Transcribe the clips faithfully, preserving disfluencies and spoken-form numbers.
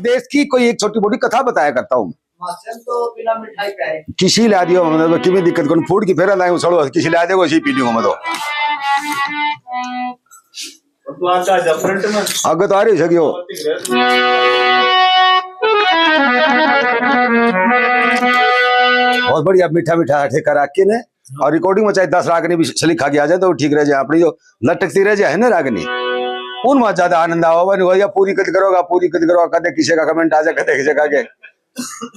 टेस्ट की कोई एक छोटी मोटी कथा बताया करता हूँ। मास्टर तो बिना मिठाई का है। किसी ला दियो, मतलब, किमें दिक्कत कौन, फूड की फेरा लाए उछलो, किसी ला देगो, इसी पी लूंगा मैं तो। तो आगे आ जा फ्रंट में। आगे तो आ रही सकियो। बहुत बढ़िया, मीठा मीठा ठेका रख के ने, और रिकॉर्डिंग में चाहे दस रागनी भी सलीखा की आ जाए तो ठीक रह जाए, अपनी जो लटकती रह जाए है ना रागनी, उनमें ज्यादा आनंद आवा। या पूरी कद करोगा, पूरी कद करोगा, कदे किसी का कमेंट आ जाए, कदे किसी का के।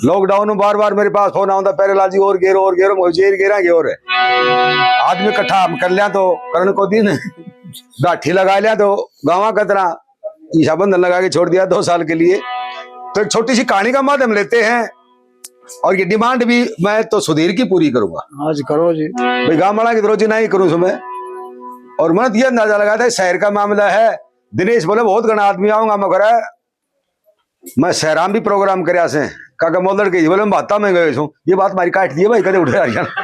लॉकडाउन में बार बार मेरे पास फोन आंदा, "प्यारे लाल जी, और गेरो, और गेरो।" मैं जेर गेरा गेर है। आदमी इकट्ठा हम कर लिया तो करण को दिन गाठी लगा लिया तो गावा कतरा ईसा बंधन लगा के छोड़ दिया दो साल के लिए। तो एक छोटी सी कहानी का माध्यम लेते हैं, और ये डिमांड भी मैं तो सुधीर की पूरी करूंगा। आज करो जी। भाई, गांव वाला की तो रोजी ना ही करूं मैं। और मैंने ये अंदाजा लगाया था, शहर का मामला है। दिनेश बोले, "बहुत घना आदमी आऊंगा।" मैं करा, मैं शहरां भी प्रोग्राम करया से, काका मोलड़ के बोले, "मैं भाता में गयो सूं।" ये बात मारी काट दी है भाई, कदे उठे हरियाणा।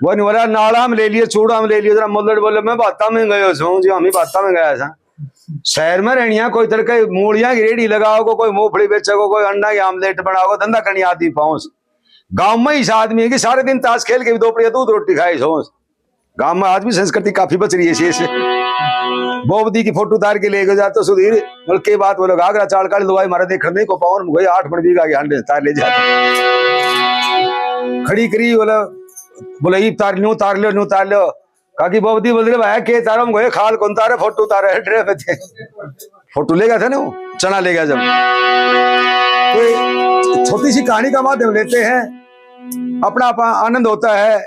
वो नहीं बोला, "नाला में ले लिए, चूड़ा में ले लिए।" जरा मोलड़ बोले, "मैं भाता में गयो सूं जी, हम ही भाता में गया था।" शहर में रहनिया, कोई तरह के मूलियां की रेडी लगाओगे, कोई मूंगफली बेचोगे, कोई अंडा की आमलेट बनाओगे, धंधा करनी आदमी पाऊं। गांव में इस आदमी है कि सारे दिन ताश खेल के भी दो पड़िया दूध रोटी खाए सोच। गांव में आज भी संस्कृति काफी बच रही है शेष। बोबदी की फोटो उतार के ले गए जाते सुधीर, बोल के बात बोलो, "घाघरा चाल काली लुगाई मारे देखण नहीं को पावन गए, आठ मण बीघा के हांडे तार ले जाते।" खड़ी करी बोला, बोला, "ई तार लो, तार लो, न्यू तार लो।" काकी बोबदी बोल रहे, "भाई के तारो?" हम गए, "खाल कौन तारे, फोटो तारे है, ट्रे में थे।" फोटो ले गया था ना वो, चना ले गया जब। तो छोटी सी कहानी का माध्यम लेते हैं, अपना, अपना आनंद होता है,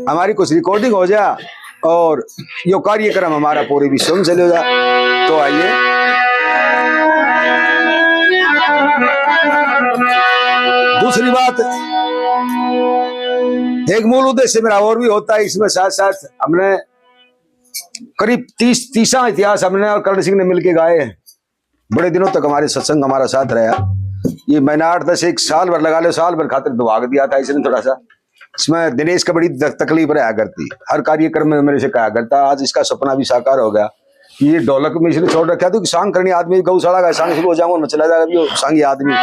हमारी कुछ रिकॉर्डिंग हो जा और यो कार्यक्रम हमारा पूरे विश्व में चले जा। तो आइए, दूसरी बात, एक मूल उद्देश्य मेरा और भी होता है, इसमें साथ साथ हमने करीब तीस, तीसा इतिहास हमने और करण सिंह ने मिलके गाए हैं। बड़े दिनों तक हमारे सत्संग हमारा साथ रहा। ये मैंने आठ दस, एक साल भर लगा लो, साल भर खातिर दुआ दिया था इसने थोड़ा सा। इसमें दिनेश का बड़ी तक-, तकलीफ रहा करती, हर कार्यक्रम में मेरे से कहा करता, आज इसका सपना भी साकार हो गया। ये ढोलक में इसलिए छोड़ रखा था कि सांग करनी आदमी गौशाला का सांग शुरू हो जाऊंगा, मैं चला जाएगा अभी वो सांगी आदमी।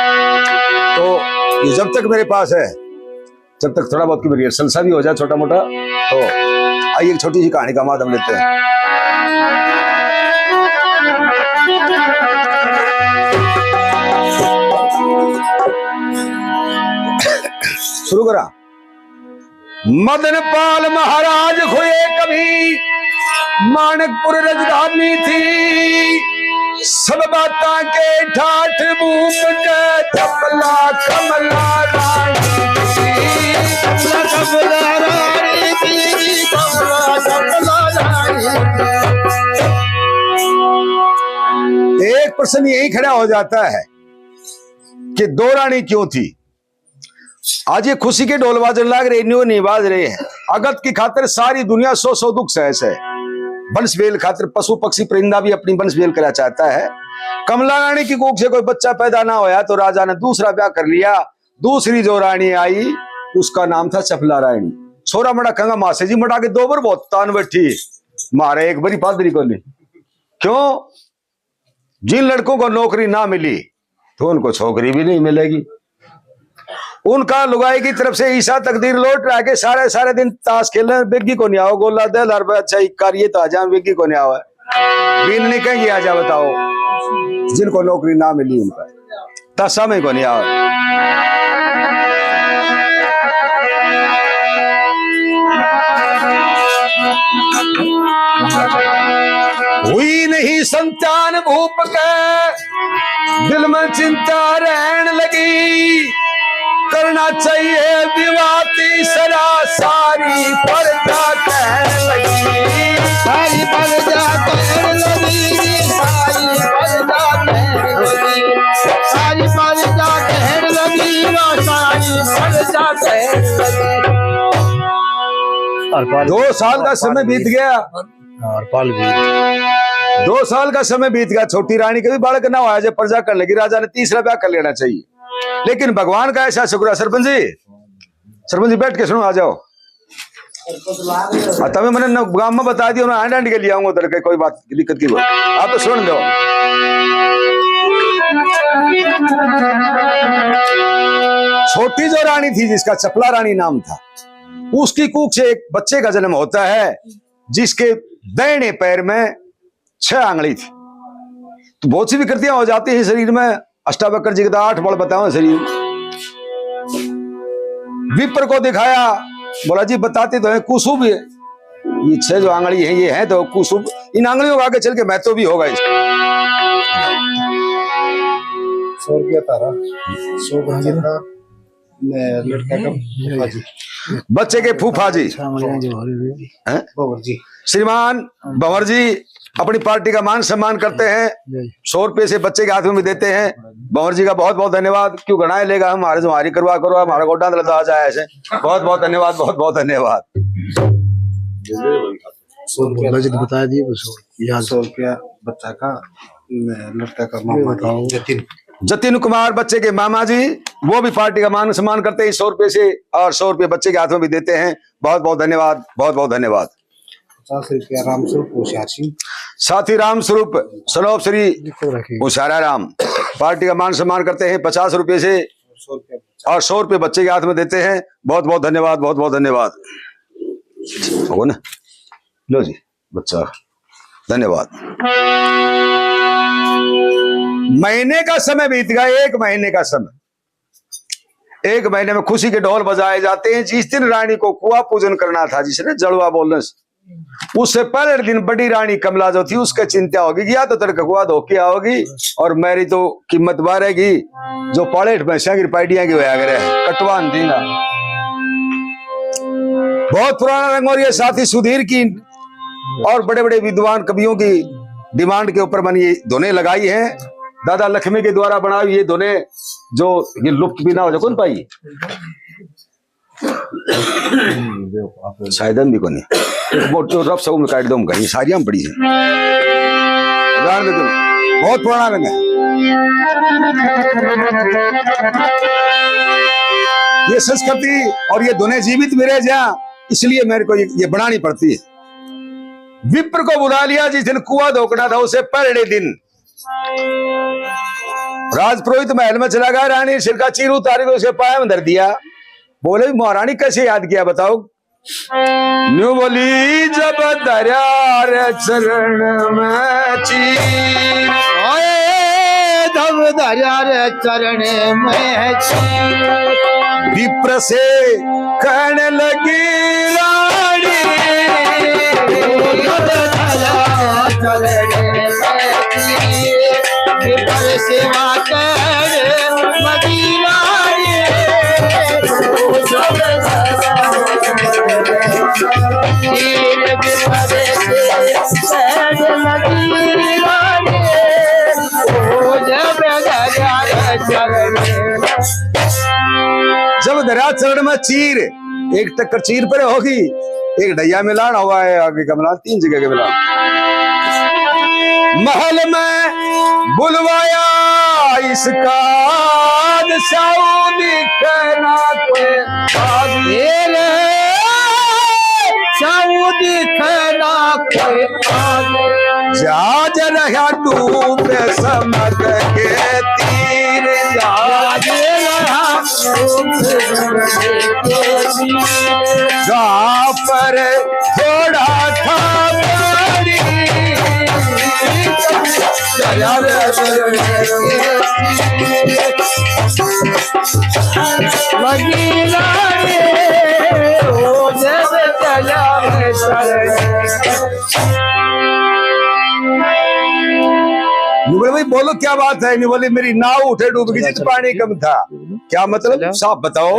तो ये जब तक मेरे पास है, जब तक थोड़ा बहुत की रिहर्सल सा भी हो जाए छोटा मोटा, तो आइए एक छोटी सी कहानी का माध्यम लेते हैं। शुरू करा। मदन पाल महाराज हुए कभी, माणकपुर राजधानी थी। सब बातां के ठाठ भूप के, चपला कमला रानी थी। चपला कमला रानी थी, चपला कमला रानी थी। एक प्रश्न यही खड़ा हो जाता है कि दो रानी क्यों थी? आज ये खुशी के ढोल बाजन लाग रहे, न्यू नहीं बाज रहे हैं। अगत की खातिर सारी दुनिया सौ सौ दुख सहे से। वंश वेल खातिर पशु पक्षी परिंदा भी अपनी वंश वेल करा चाहता है। कमला रानी की कोख से कोई बच्चा पैदा ना होया तो राजा ने दूसरा ब्याह कर लिया। दूसरी जो रानी आई, उसका नाम था चपला रानी। छोरा मड़ा कहंगा, "मासे जी मड़ा के दो बार बहुत तान बैठी, मारे एक बारी पादरी को नहीं।" क्यों? जिन लड़कों को नौकरी ना मिली तो उनको छोकरी भी नहीं मिलेगी। उनका लुगाई की तरफ से ईसा तकदीर लौट रहा है कि सारे सारे दिन ताश खेलने, बेगी को नहीं आओ, गोला दे लार पे, अच्छा इक्का ये तो आ जाए, बेगी को नहीं आओ है। बीन नहीं कहेंगे, आ जा बताओ, जिनको नौकरी ना मिली उनका। तासा में कोनी आओ। हुई नहीं संतान भूप के, दिल में चिंता रहन लगी। करना चाहिए विवाह तीसरा, सारी प्रजा कहन लगी। सारी प्रजा कहन लगी, सारी प्रजा कहन लगी, सारी प्रजा कहन लगी, वो सारी प्रजा कहन लगी। और पाल दो साल का समय बीत गया। और पाल भी। दो साल का समय बीत गया, छोटी रानी के भी बालक ना होया, जब प्रजा कहने लगी, राजा ने तीसरा ब्याह कर लेना चाहिए। लेकिन भगवान का ऐसा शुक्र है, सरपंच जी, सरपंच जी बैठ के सुनो, आ जाओ। आ, तमे मने न-, गाम में बता दियो ना, आंड आंड के ले आऊंगा उधर के, कोई बात, दिक्कत की बात। आप तो सुन लो। छोटी जो रानी थी, जिसका चपला रानी नाम था, उसकी कुख से एक बच्चे का जन्म होता है, जिसके दाहिने पैर में छह आंगली थी। तो बहुत सी विकृतियां हो जाती हैं शरीर में। अष्टावक्र जी के तो आठ बल बताओ शरीर। विप्र को दिखाया, बोला, "जी, बताते तो हैं कुशुभ, ये छह जो आंगली है, ये है तो कुशुभ, इन आंगलियों का आगे चल के महत्व भी होगा इसका।" सौ रुपया तारा, सौ बच्चे का, ने लड़का का फूफा जी। बच्चे के फूफा जी। हैं? भंवर जी। श्रीमान भंवर जी अपनी पार्टी का मान सम्मान करते हैं, सौ रुपये से बच्चे के हाथ में भी देते हैं। भंवर जी का बहुत बहुत धन्यवाद। क्यों घणाए लेगा, हमारे जो हमारी करवा करो, हमारा गोडा लदा जाए ऐसे। बहुत बहुत धन्यवाद, बहुत बहुत धन्यवाद। सौ रुपया बता दिए बस, और याद। सौ रुपया बच्चा का, न, लड़का का मामा जी, जतिन। जतिन कुमार बच्चे के मामा जी, वो भी पार्टी का मान सम्मान करते हैं सौ रुपये से, और सौ रुपये बच्चे के हाथ में भी देते हैं। बहुत बहुत धन्यवाद, बहुत बहुत धन्यवाद। पचास रुपया रामस्वरूप होशियार सिंह। साथी रामस्वरूप, सनोप श्री होशियारा राम, पार्टी का मान सम्मान करते हैं पचास रुपये से, और सौ रुपये बच्चे के हाथ में देते हैं। बहुत बहुत धन्यवाद, बहुत बहुत धन्यवाद। हो ना, लो जी बच्चा, धन्यवाद। महीने का समय बीत गया, एक महीने का समय। एक महीने में खुशी के ढोल बजाए जाते हैं। जिस दिन रानी को कुआ पूजन करना था, जिसने जलवा बोलने से, उससे पहले दिन बड़ी रानी कमला जो थी, उसके चिंता होगी कि या तो तड़के कुआ धो के आओगी और मेरी तो कीमत बारेगी, जो पालेठ भैंसा की पाइडियां की होया करे, कटवान देना। बहुत पुराना रंग। और ये साथी सुधीर की और बड़े बड़े विद्वान कवियों की डिमांड के ऊपर मैंने ये धुनें लगाई हैं। दादा लक्ष्मी के द्वारा बनाई ये धुनें, जो ये लुप्त भी ना हो जाए। कौन पाई? शायद हम भी कोनी। मोटो रफ सब में काट दो, हम कहीं सारी हम बड़ी है। जान दे तुम, बहुत पुराना रंग है ये संस्कृति, और ये धुनें जीवित भी रह जा, इसलिए मेरे को ये, ये बनानी पड़ती है। विप्र को बुला लिया, जिस दिन कुआ धोकना था, उसे पहले दिन राजपुरोहित महल में चला गया। रानी सिर का चीर उतार के उसके पाय में धर दिया। बोले, "महारानी, कैसे याद किया, बताओ?" न्यू बोली, "जब धरया रे चरण में चीर।" ओए, जब धरया रे चरण में चीर। विप्र से कहने लगी रानी, जब धरया चरण में चीर। विप्र से कहने लगी रानी, जब धरया चरण में चीर, एक टक्कर चीर पर होगी, एक ढैया मिलान हुआ है, आगे का मिलान, तीन जगह के मिलान। महल में बुलवाया इसका साऊ दिखना कोई आदमी। साऊ दिखना कोई आदमी। जाज रहा डूब समझ के तीर, जाज रहा डूब समझ के तीर। जहाँ पर थोड़ा था पानी, लगी रानी, ओ जब चला न्यू बोले, "भाई बोलो, क्या बात है?" न्यू बोले, "मेरी नाव उठे डूब गई, जित पानी कम था।" क्या मतलब? साफ बताओ।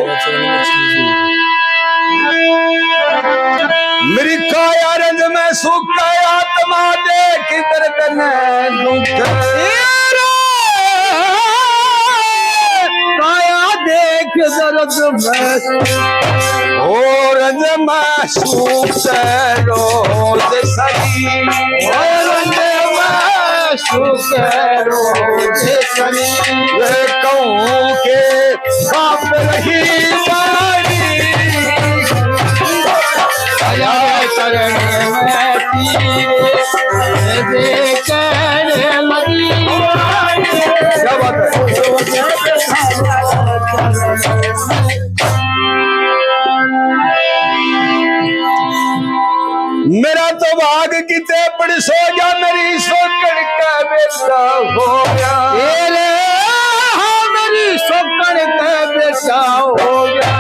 मेरी काया रंज में सुख है, आत्मा देख दर्द में दुख। काया देख दर्द में, ओ रंज में सुख रोज सही, ओ रंज में सुख रोज सही। वे कहूँ के बाप रही बारी, आया चरण में पीर, दे कर मदीना। जब सो गया मेरी सोकड़ का बेटा हो गया। ए रे, हाँ, मेरी सोकड़ का बेटा हो गया।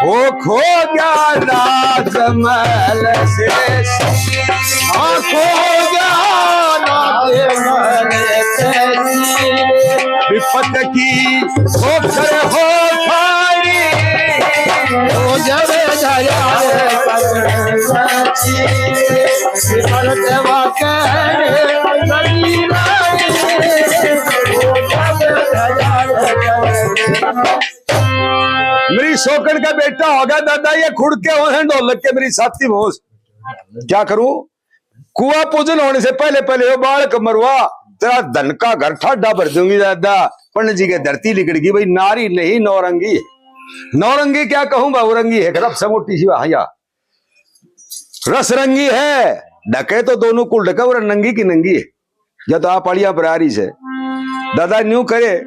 वो खो गया राजमहल से, हाँ, खो गया राजमहल से। विपत की ठोकर हो खाई। ओ जब धरा रे मेरी सोकड़ का बेटा होगा दादा, ये खुड़ के हो हैं ढोलक के मेरी छाती में। क्या करूं, कुआ पूजन होने से पहले पहले यो बालक मरवा, तेरा धन का घर ठाडा भर दूंगी दादा। पंडित जी के धरती लिकड़ गई भाई, नारी नहीं नौरंगी है। नौरंगी क्या कहूं, बहुरंगी है, रब से मोटी सी हाँ या रस रंगी है, ढके तो दोनों कुल ढके, और नंगी की नंगी है। या तो आप आलिया पर आ रही से। दादा न्यू करे,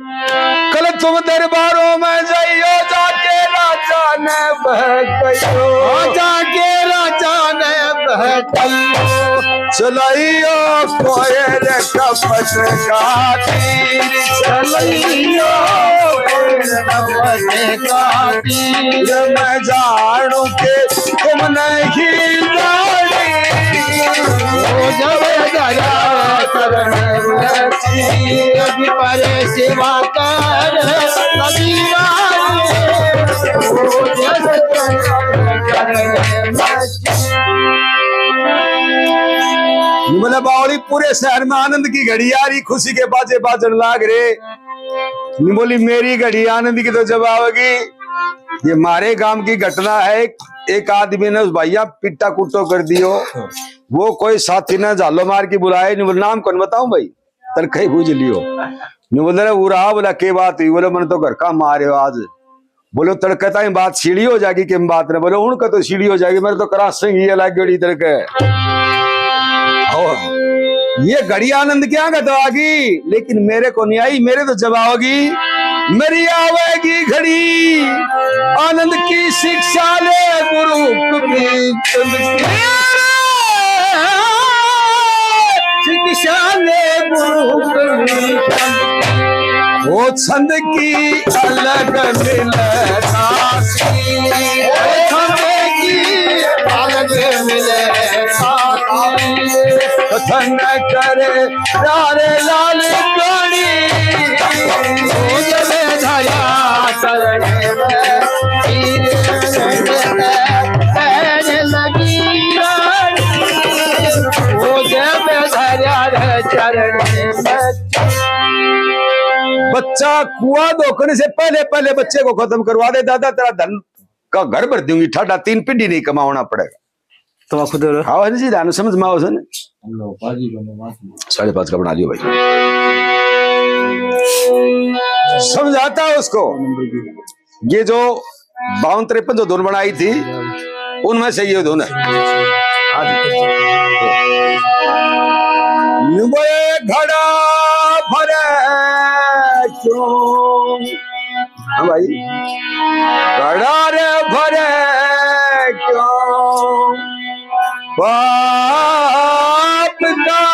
कल तुम दरबारों में जाइयो, जाके राजा ने बहकाइयो। हाँ, जाके राजा ने बहकाइयो। चलाइयो कोयल कपट का तीर, चलाइयो कोयल कपट का तीर। मैं जानू के तुम नहीं जानी। ओ जब दया शरण में थी, अभी पर सेवा कर कबीरा। ओ जब दया शरण में थी। बोले, बावली, पूरे शहर में आनंद की घड़ी आ रही, खुशी के बाजे बाजन लाग रे। नी बोली, मेरी घड़ी आनंद की तो जब आओगी। ये मारे गांव की घटना है, एक आदमी ने उस भैया पिट्टा कुट्टो कर दियो, वो कोई साथी ने झालो मार के बुलाए, नी बोले, नाम कौन बताऊं भाई, तड़के ही बूझ लियो। नी बोले, अरे उरा, बोला, के बात हुई? बोले, मैंने तो घर का मारे हो आज। बोलो, तड़के ताई बात सीढ़ी हो जाएगी कि बात ने? बोलो, उनका तो सीढ़ी हो जाएगी, मेरे तो क्रासिंग ये लाग गई तड़के। और ये घड़ी आनंद क्या का तो आ गई, लेकिन मेरे को नहीं आई, मेरे तो जब आओगी, मेरी आवेगी घड़ी। आनंद की शिक्षा ले गुरु कबीर चंद की। शिक्षा ले गुरु कबीर चंद। वो छंद की अलग मिले साथी, वो छंद की अलग मिले साथी। कथन करे प्यारे लाल कहानी। ओ जब धरा शरण में, तीर में पैर लगी रानी। ओ जब धरा रे चरण में। बच्चा कुआ धोकने से पहले पहले बच्चे को खत्म करवा दे दादा, तेरा धन का घर भर दूंगी, ठाडा तीन पीढ़ी नहीं कमावना पड़ेगा। तमाकू दे रहे। हाँ, हरी जी, दान समझ में आओ सन। लो, पाजी बने मासी। साढ़े पाँच का बना लियो भाई। समझाता है उसको। ये जो बावन तिरपन जो धुन बनाई थी, उनमें से ये धुन है। हाँ जी। न्यू बोले, घड़ा भरे क्यों? हाँ भाई, घड़ा रे भरे क्यों पाप का,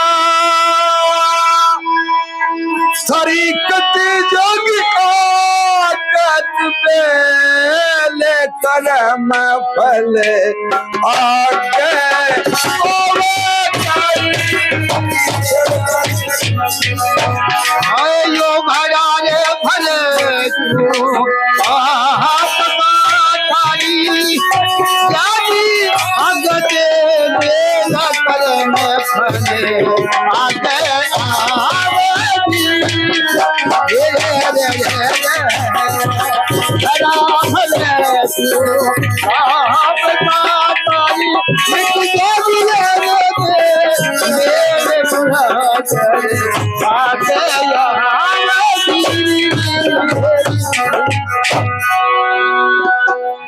सरीकत जोगी आदत पे ले करम फल आगे होवे तारी। आयो भरा रे भले तू आत्मा तारी, जानी अगते मेरा कर्म फले आगे आवे।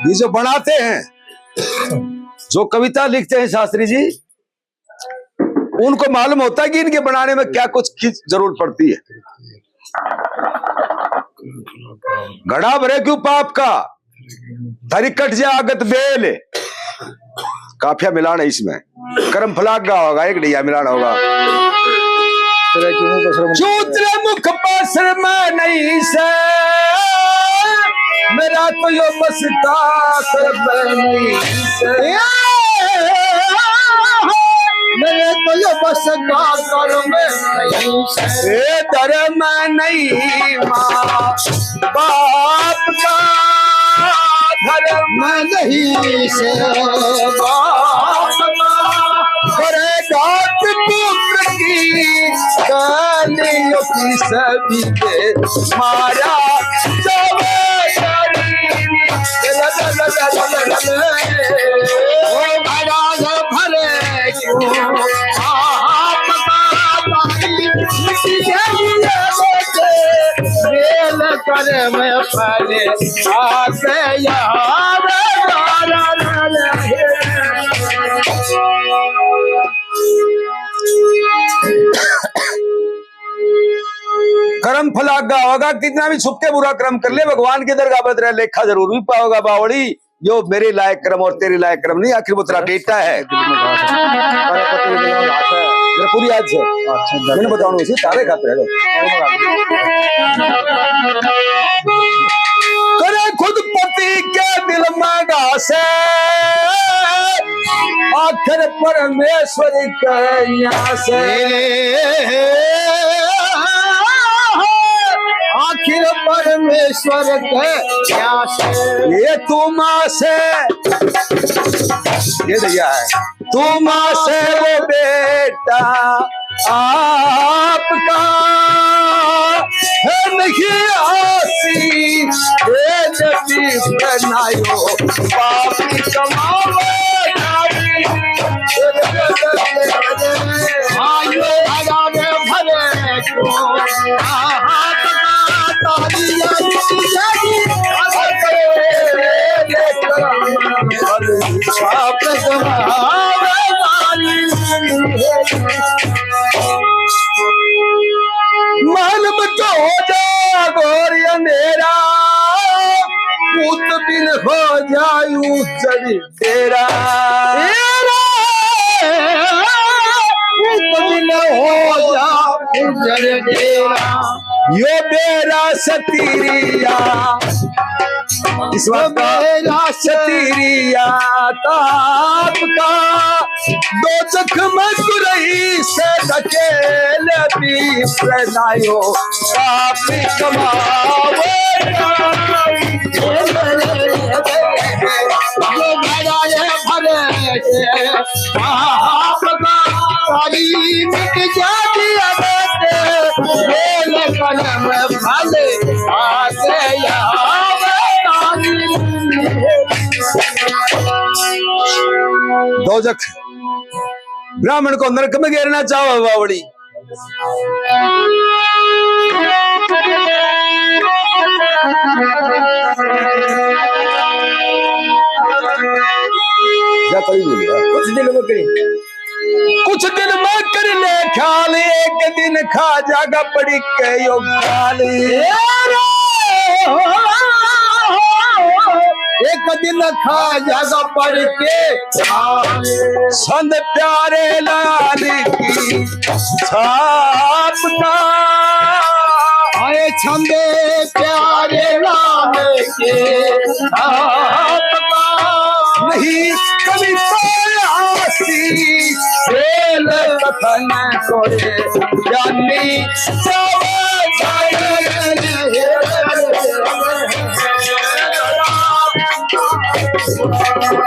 ये जो बनाते हैं, जो कविता लिखते हैं शास्त्री जी, उनको मालूम होता है कि इनके बनाने में क्या कुछ की जरूरत पड़ती है। घड़ा भरे क्यों पाप का, धरी कट जा आगत बेल। काफिया मिलान है इसमें। करम फलाग गा होगा, एक ढैया मिलान होगा। तेरे क्यों मुख पर शर्म क्यों तेरे मुख पर शर्म नहीं से, मेरा तो यो बस का करम नहीं से। मेरे तो यो बस का करम नहीं से। ए धर्म नहीं माँ बाप का, धर्म नहीं से बाप का। करे घात पुत्र की, गालियों की सभी के मारा जावे। ओ महाराज भले क्यों आप मेल कर में फले आके यार। करम फलागा होगा, कितना भी छुप के बुरा कर्म कर ले, भगवान की दरगाह पर तेरा लेखा जरूर भी पाओगा बावड़ी। यो मेरे लायक कर्म और तेरे लायक कर्म नहीं, आखिर वो तेरा बेटा है। मेरा पूरी याद है। मैंने बताऊँ इसे तारे खाते हैं। करे खुद पति के दिल में घास है, आखिर परमेश्वर के यहाँ से। आखिर परमेश्वर के यहाँ से। ये तू माँ से, ये भैया है, तू माँ से वो बेटा आपका है नहीं आसी, हे जदीप बनायो पापी कमावे। आयो भरे भरे को हाथ का तालिया मालूम तो हो जा घोर अंधेरा, पूत बिन हो जाए उजड़ डेरा। पूत बिन हो जा उजड़ डेरा। यो बेरा सतीरिया, इस बात का बेरा सतीरिया ताप का, दो जख्म कुरई से धकेल भी प्रणायो पाप कमावे। दोजख ब्राह्मण को नरक में गेरना चाहो बावड़ी। जा करी बोलिए। कुछ दिन में करी, कुछ दिन में कर ले ख्याल, एक दिन खा जागा पड़ी के यो ख्याल। एक दिन खा जागा पड़ी के छंद प्यारे लाल की छाप का। आए छंदे प्यारे लाल के छाप का। नहीं कभी कोई आसी खेल कथन कोई ज्ञानी सब जाए।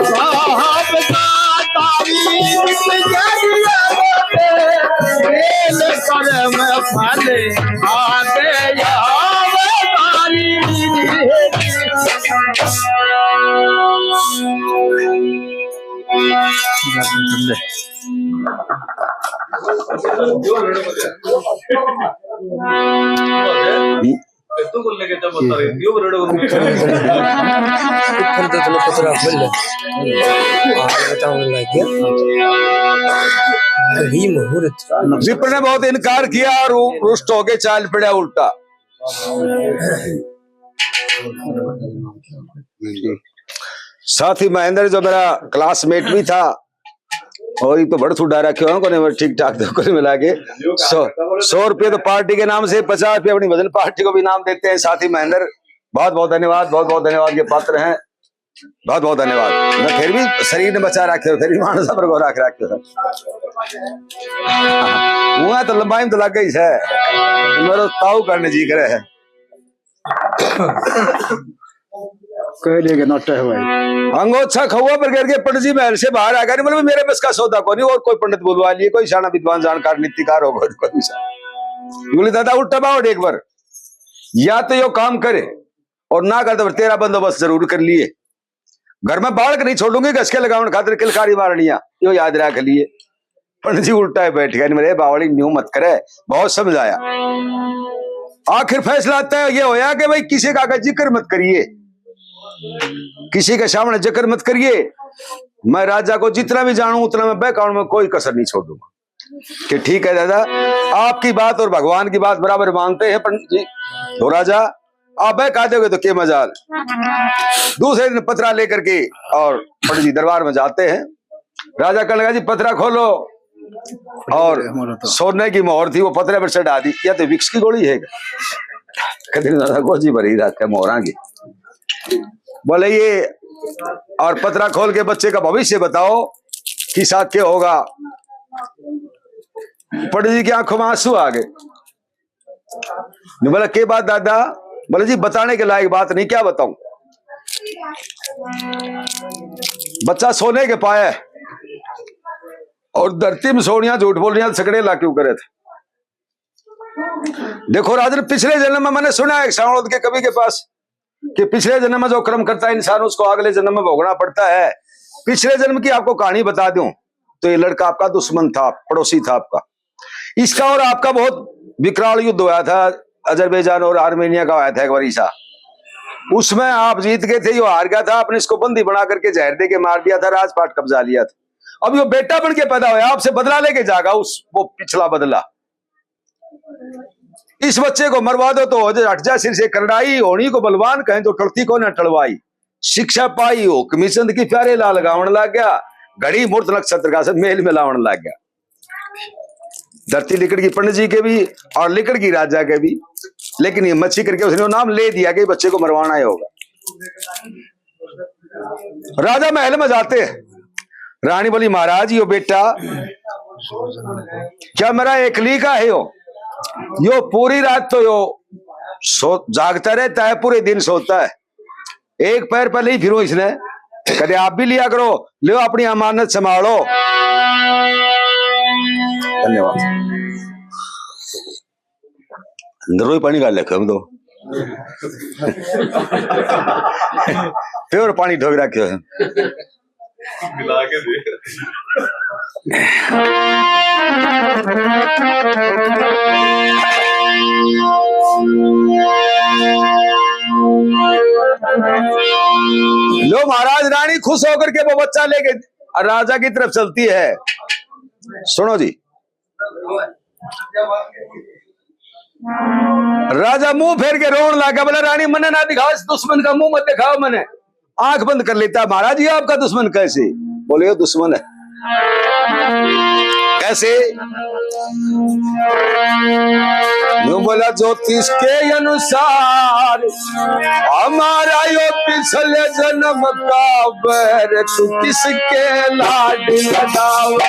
साहब का तारीफ जरिया मेल करम फल आते यावदारी। विप्र ने बहुत इनकार किया और वो रुष्ट होके चाल पड़ा उल्टा। साथी महेंद्र, जो मेरा क्लासमेट भी था, और ये तो बड़ छुड़ा रखे हो, कोने में ठीक ठाक तो कोने मिला के। सौ, सौ रुपये तो पार्टी के नाम से, पचास रुपये अपनी भजन पार्टी को भी नाम देते हैं साथी महेंद्र। बहुत बहुत धन्यवाद, बहुत बहुत धन्यवाद के पात्र हैं। बहुत बहुत धन्यवाद। मैं फिर भी शरीर ने बचा रखे हो, फिर भी मानसा पर को रख रखे हो। हुआ तो लंबाई में तो लग गई है, मेरा ताऊ करने जी करे है। कह लेके नोटे है भाई। अंगोछा खौआ पर गिर के पंडित जी महल से बाहर आ गए। बोले, मेरे बस का सौदा को नहीं, और कोई पंडित बुलवा लिए, कोई शाना विद्वान जानकार नीतिकार हो, कोई, कोई सा। बोले, दादा उल्टा बावड़ एक बार, या तो यो काम करे और ना कर तो तेरा बंदोबस्त जरूर कर लिए। घर में बालक नहीं छोड़ूंगी, घस के लगावन खातिर किलकारी मारनिया, यो याद रख लिए। पंडित जी उल्टा ही बैठ गया, मेरे बावड़ी न्यू मत करे, बहुत समझाया। आखिर फैसला तय ये होया कि भाई किसी का आगे जिक्र मत करिए, किसी के सामने जिक्र मत करिए। मैं राजा को जितना भी जानूं उतना मैं बहकाने में कोई कसर नहीं छोड़ूंगा। कि ठीक है दादा, आपकी बात और भगवान की बात बराबर मानते हैं पंडित जी। तो राजा, आप बहका दोगे तो के मजाल। दूसरे दिन पतरा लेकर के और पंडित जी दरबार में जाते हैं। राजा कहने लगा, जी पतरा खोलो। और सोने की मोहर थी, वो पतरे पर चढ़ा दी। या तो विक्स की गोली है, कदे दादा गोजी भरी रहते मोहरा की। बोले, ये और पतरा खोल के बच्चे का भविष्य बताओ, किसा के होगा। पंडित जी की आंखों में आंसू आ गए। बोला, के बात दादा? बोले, जी बताने के लायक बात नहीं, क्या बताऊं। बच्चा सोने के पाए और धरती में सोनिया झूठ बोल रही, सकड़े ला क्यों करे थे। देखो राजन, पिछले जन्म में मैंने सुना है एक सांवल के कवि के पास कि पिछले जन्म में जो कर्म करता है इंसान, उसको अगले जन्म में भोगना पड़ता है। पिछले जन्म की आपको कहानी बता दूं तो ये लड़का आपका दुश्मन था, पड़ोसी था आपका। इसका और आपका बहुत विकराल युद्ध हुआ था, अजरबैजान और आर्मेनिया का हुआ था एक बार ऐसा। उसमें आप जीत गए थे, यो हार गया था। आपने इसको बंदी बना करके जहर दे के मार दिया था, राजपाट कब्जा लिया था। अब यो बेटा बन के पैदा होया, आपसे बदला लेके जाएगा उस, वो पिछला बदला। इस बच्चे को मरवा दो तो हो जाए, हट जा सिर से करड़ाई, होनी को बलवान कहें जो टलती को ना टलवाई। शिक्षा पाई हुक्मी चंद की, प्यारे लाल गावन लग गया, घड़ी मुहूर्त नक्षत्र का सब मेल मिलावन लग गया। धरती लिकड़ की पंडित जी के भी और लिकड़ की राजा के भी, लेकिन ये मच्छी करके उसने वो नाम ले दिया कि बच्चे को मरवाना ही होगा। राजा महल में जाते हैं। रानी बोली, महाराज, यो बेटा क्या मेरा एकली का है? यो यो पूरी रात तो यो सो जागता रहता है, पूरे दिन सोता है। एक पैर पहले ही फिरूं इसने, कदे आप भी लिया करो, लो अपनी अमानत संभालो। धन्यवाद। अंदर ही पानी काट लेखे हम तो। प्योर पानी ठोक रखे हैं। मिला के दे। लो महाराज, रानी खुश होकर के वो बच्चा लेके राजा की तरफ चलती है। सुनो जी, राजा मुंह फेर के रोन लगा, बोला, रानी, मने ना दिखाओ, इस दुश्मन का मुंह मत दिखाओ मने। आंख बंद कर लेता, महाराज, ये आपका दुश्मन कैसे? बोले, ये दुश्मन है। कैसे? यूं बोला, ज्योतिष के अनुसार हमारा यो पिछले जन्म का बैर, तू किसके लाड लगावे।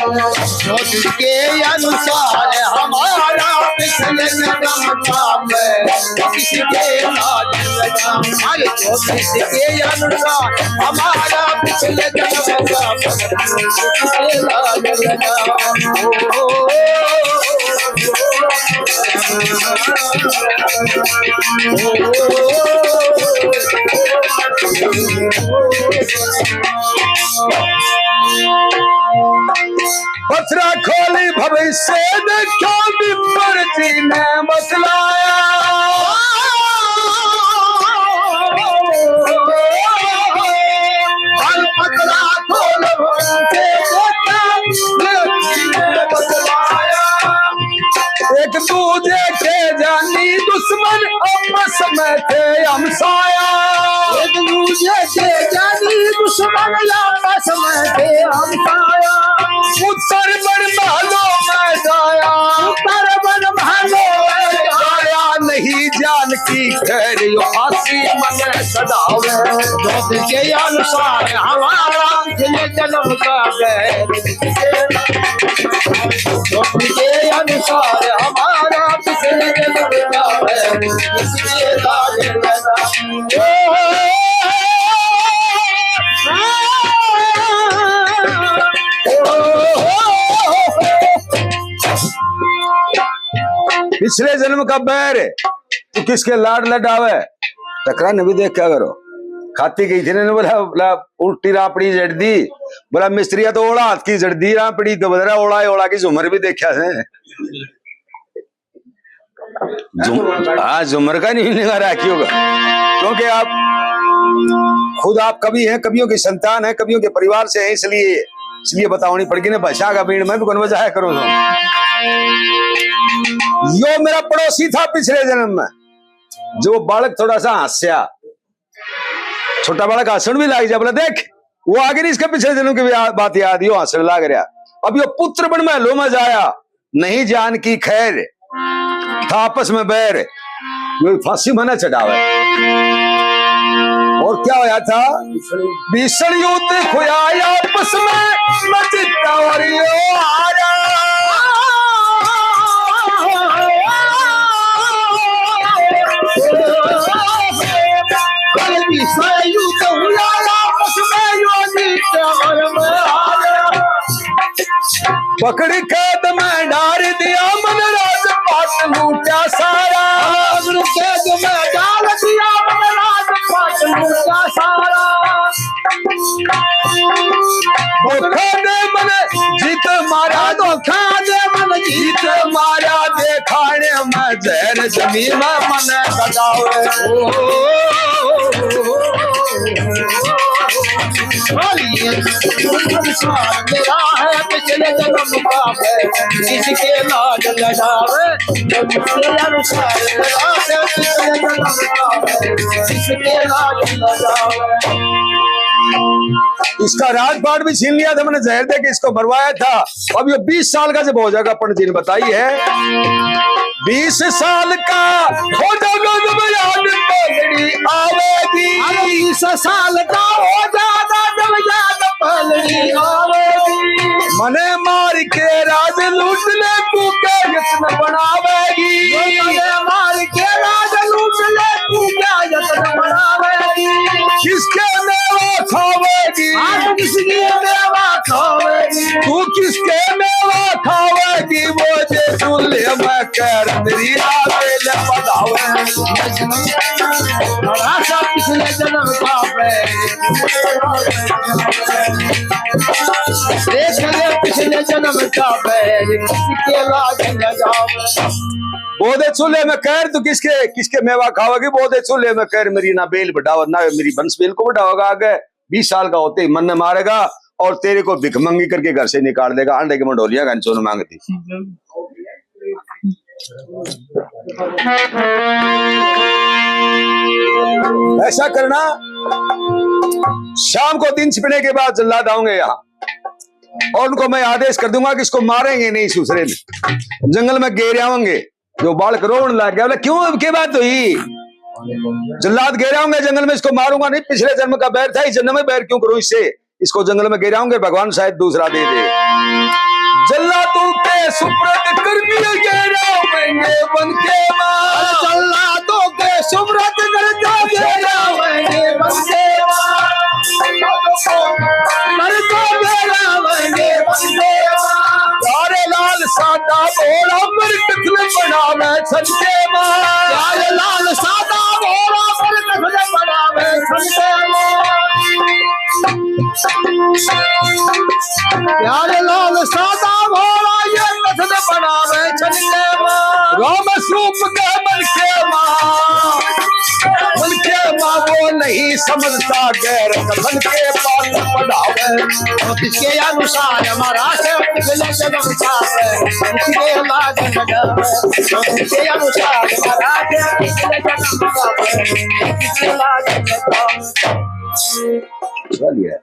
ज्योतिष के अनुसार हमारा पिछले जन्म का बैर, तू किसके लाड लगावे। अरे ज्योतिष के अनुसार हमारा पिछले जन्म का बैर, तू किसके लाड लगावे। ओ, ओ, ओ, ओ। पथरा खोली भविष्य देखा, विपर जी ने बतलाया। हर पथरा खोल भविष्य देखा, विपर जी ने बतलाया। एक दूर दूजे के जानी दुश्मन, आपस में थे हमसाया। एक दूजे के जानी दुश्मन, आपस में थे हमसाया। उत्तर बन भालो में जाया, उत्तर बन भालो में जाया। नहीं जानकी खैर यो फांसी मने चढ़ावे। धोत के अनुसार हमारा पिछले जन्म का बैर, धोत के अनुसार हमारा पिछले जन्म का बैर, इसलिए दाग लगा। पिछले जन्म का बैर, तू किसके लाड लडावे? टकरा ने भी देख क्या करो। खाती गई थी ने बोला, बोला उल्टी रापड़ी जड़ दी, बोला मिस्त्रिया तो ओला हाथ की जड़ दी रापड़ी, तो बदरा ओला ओला की झूमर भी देखा है। झुम-, हाँ, झुमर का नहीं निगाह रखी होगा, क्योंकि आप खुद आप कवि हैं, कवियों की संतान है, कवियों के परिवार से हैं, इसलिए, इसलिए बतावनी पड़ गई ना। भाषा का बीण मैं भी कौन बजाया करूँ। यो मेरा पड़ोसी था पिछले जन्म में, जो बालक थोड़ा सा हंसया, छोटा बालक हंसण भी लाग जा, बोला देख वो आगे नहीं, इसके पिछले जन्म की भी आ-, बात याद, यो हंसण लाग रहा। अब यो पुत्र बन महलों में जाया, नहीं जानकी खैर, था आपस में बैर, यो फांसी मने चढ़ावे। और क्या होया था? भीषण युद्ध होया आपस में, मैं जीता और यो हारा। भीषण युद्ध हुआ आपस में, यो जीता और मैं हारा। पकड़ कैद में डार दिया मन, राजपाट लूटा सारा। पकड़ कैद में डार दिया मन, राजपाट लूटा सारा। धोखा दे मन जीत मारा, धोखा दे मन जीत मारा, देखाने में जहर जमी में मन गजावे। संसार मेरा है पिछले जन्म का है, इसके लाज लगावे। संसार मेरा है पिछले जन्म का है, इसके लाज लगावे। इसका राजपाट भी छीन लिया था मैंने जहर दे के, इसको मरवाया था। अब ये बीस साल का जब हो जाएगा, पंडित जी ने बताई है, बीस साल का हो जाएगा जब याद पालड़ी आवेगी। अरे बीस साल का हो जाएगा जब याद पालड़ी आवेगी। मने मार के राज लूट ले तू के यत्न बनावेगी। मने मार के राज लूट ले तू क्या यत्न बनावेगी। किसके मेवा खावेगी? आज किसके मेवा खावेगी? तू किसके मेवा खावेगी? वो जे चूल्हे में कर मेरी रात ले बतावे। बड़ा सा पिछले जन्म का बैर। देख ले पिछले जन्म का बैर, किसके लाज लगावे। बोदे चूल्हे में कर, तू किसके, किसके मेवा खावेगी? बोदे चूल्हे में कर मेरी ना बेल बढ़ावा, ना मेरी बंस बेल को बढ़ावेगा। आगे बीस साल का होते ही मन ने मारेगा और तेरे को भिखमंगी करके घर से निकाल देगा। आंडे के मंडोलियां का चून मांगती। ऐसा करना, शाम को दिन छिपने के बाद जल्लाद आऊंगे यहाँ और उनको मैं आदेश कर दूंगा कि इसको मारेंगे नहीं, सुसरे में जंगल में घेर आवेंगे। जो बालक रोवण लग गया, बोले, "क्यों, अब के बात हुई?" जल्लाद घेर आवेंगे जंगल में, इसको मारूंगा नहीं, पिछले जन्म का बैर था, इस जन्म में बैर क्यों करूं इससे? इसको जंगल में घेर आवेंगे, भगवान शायद दूसरा दे दे। जल्लादों के सुब्रत कर्मी घेर आवेंगे बन के मां। जल्लादों के सुब्रत कर्मी घेर आवेंगे बन के मां। मर तो घेर आवेंगे बन के मां। प्यारे लाल सादा भोला पर कत्ल बनावे छन के मां। प्यारे लाल सादा भोला पर कत्ल बनावे छन के मां। प्यारे लाल सादा भोला ये कत्ल बनावे छन के मां। राम स्वरूप के बन के मां, बन के मां बोल। नहीं समझता गैर कथन के पाठ पढ़ावे। इसके अनुसार महाराज मिले जन्म पावे, इसके लाज लगावे। इसके अनुसार महाराज मिले जन्म पावे, इसके लाज लगावे। चलिए।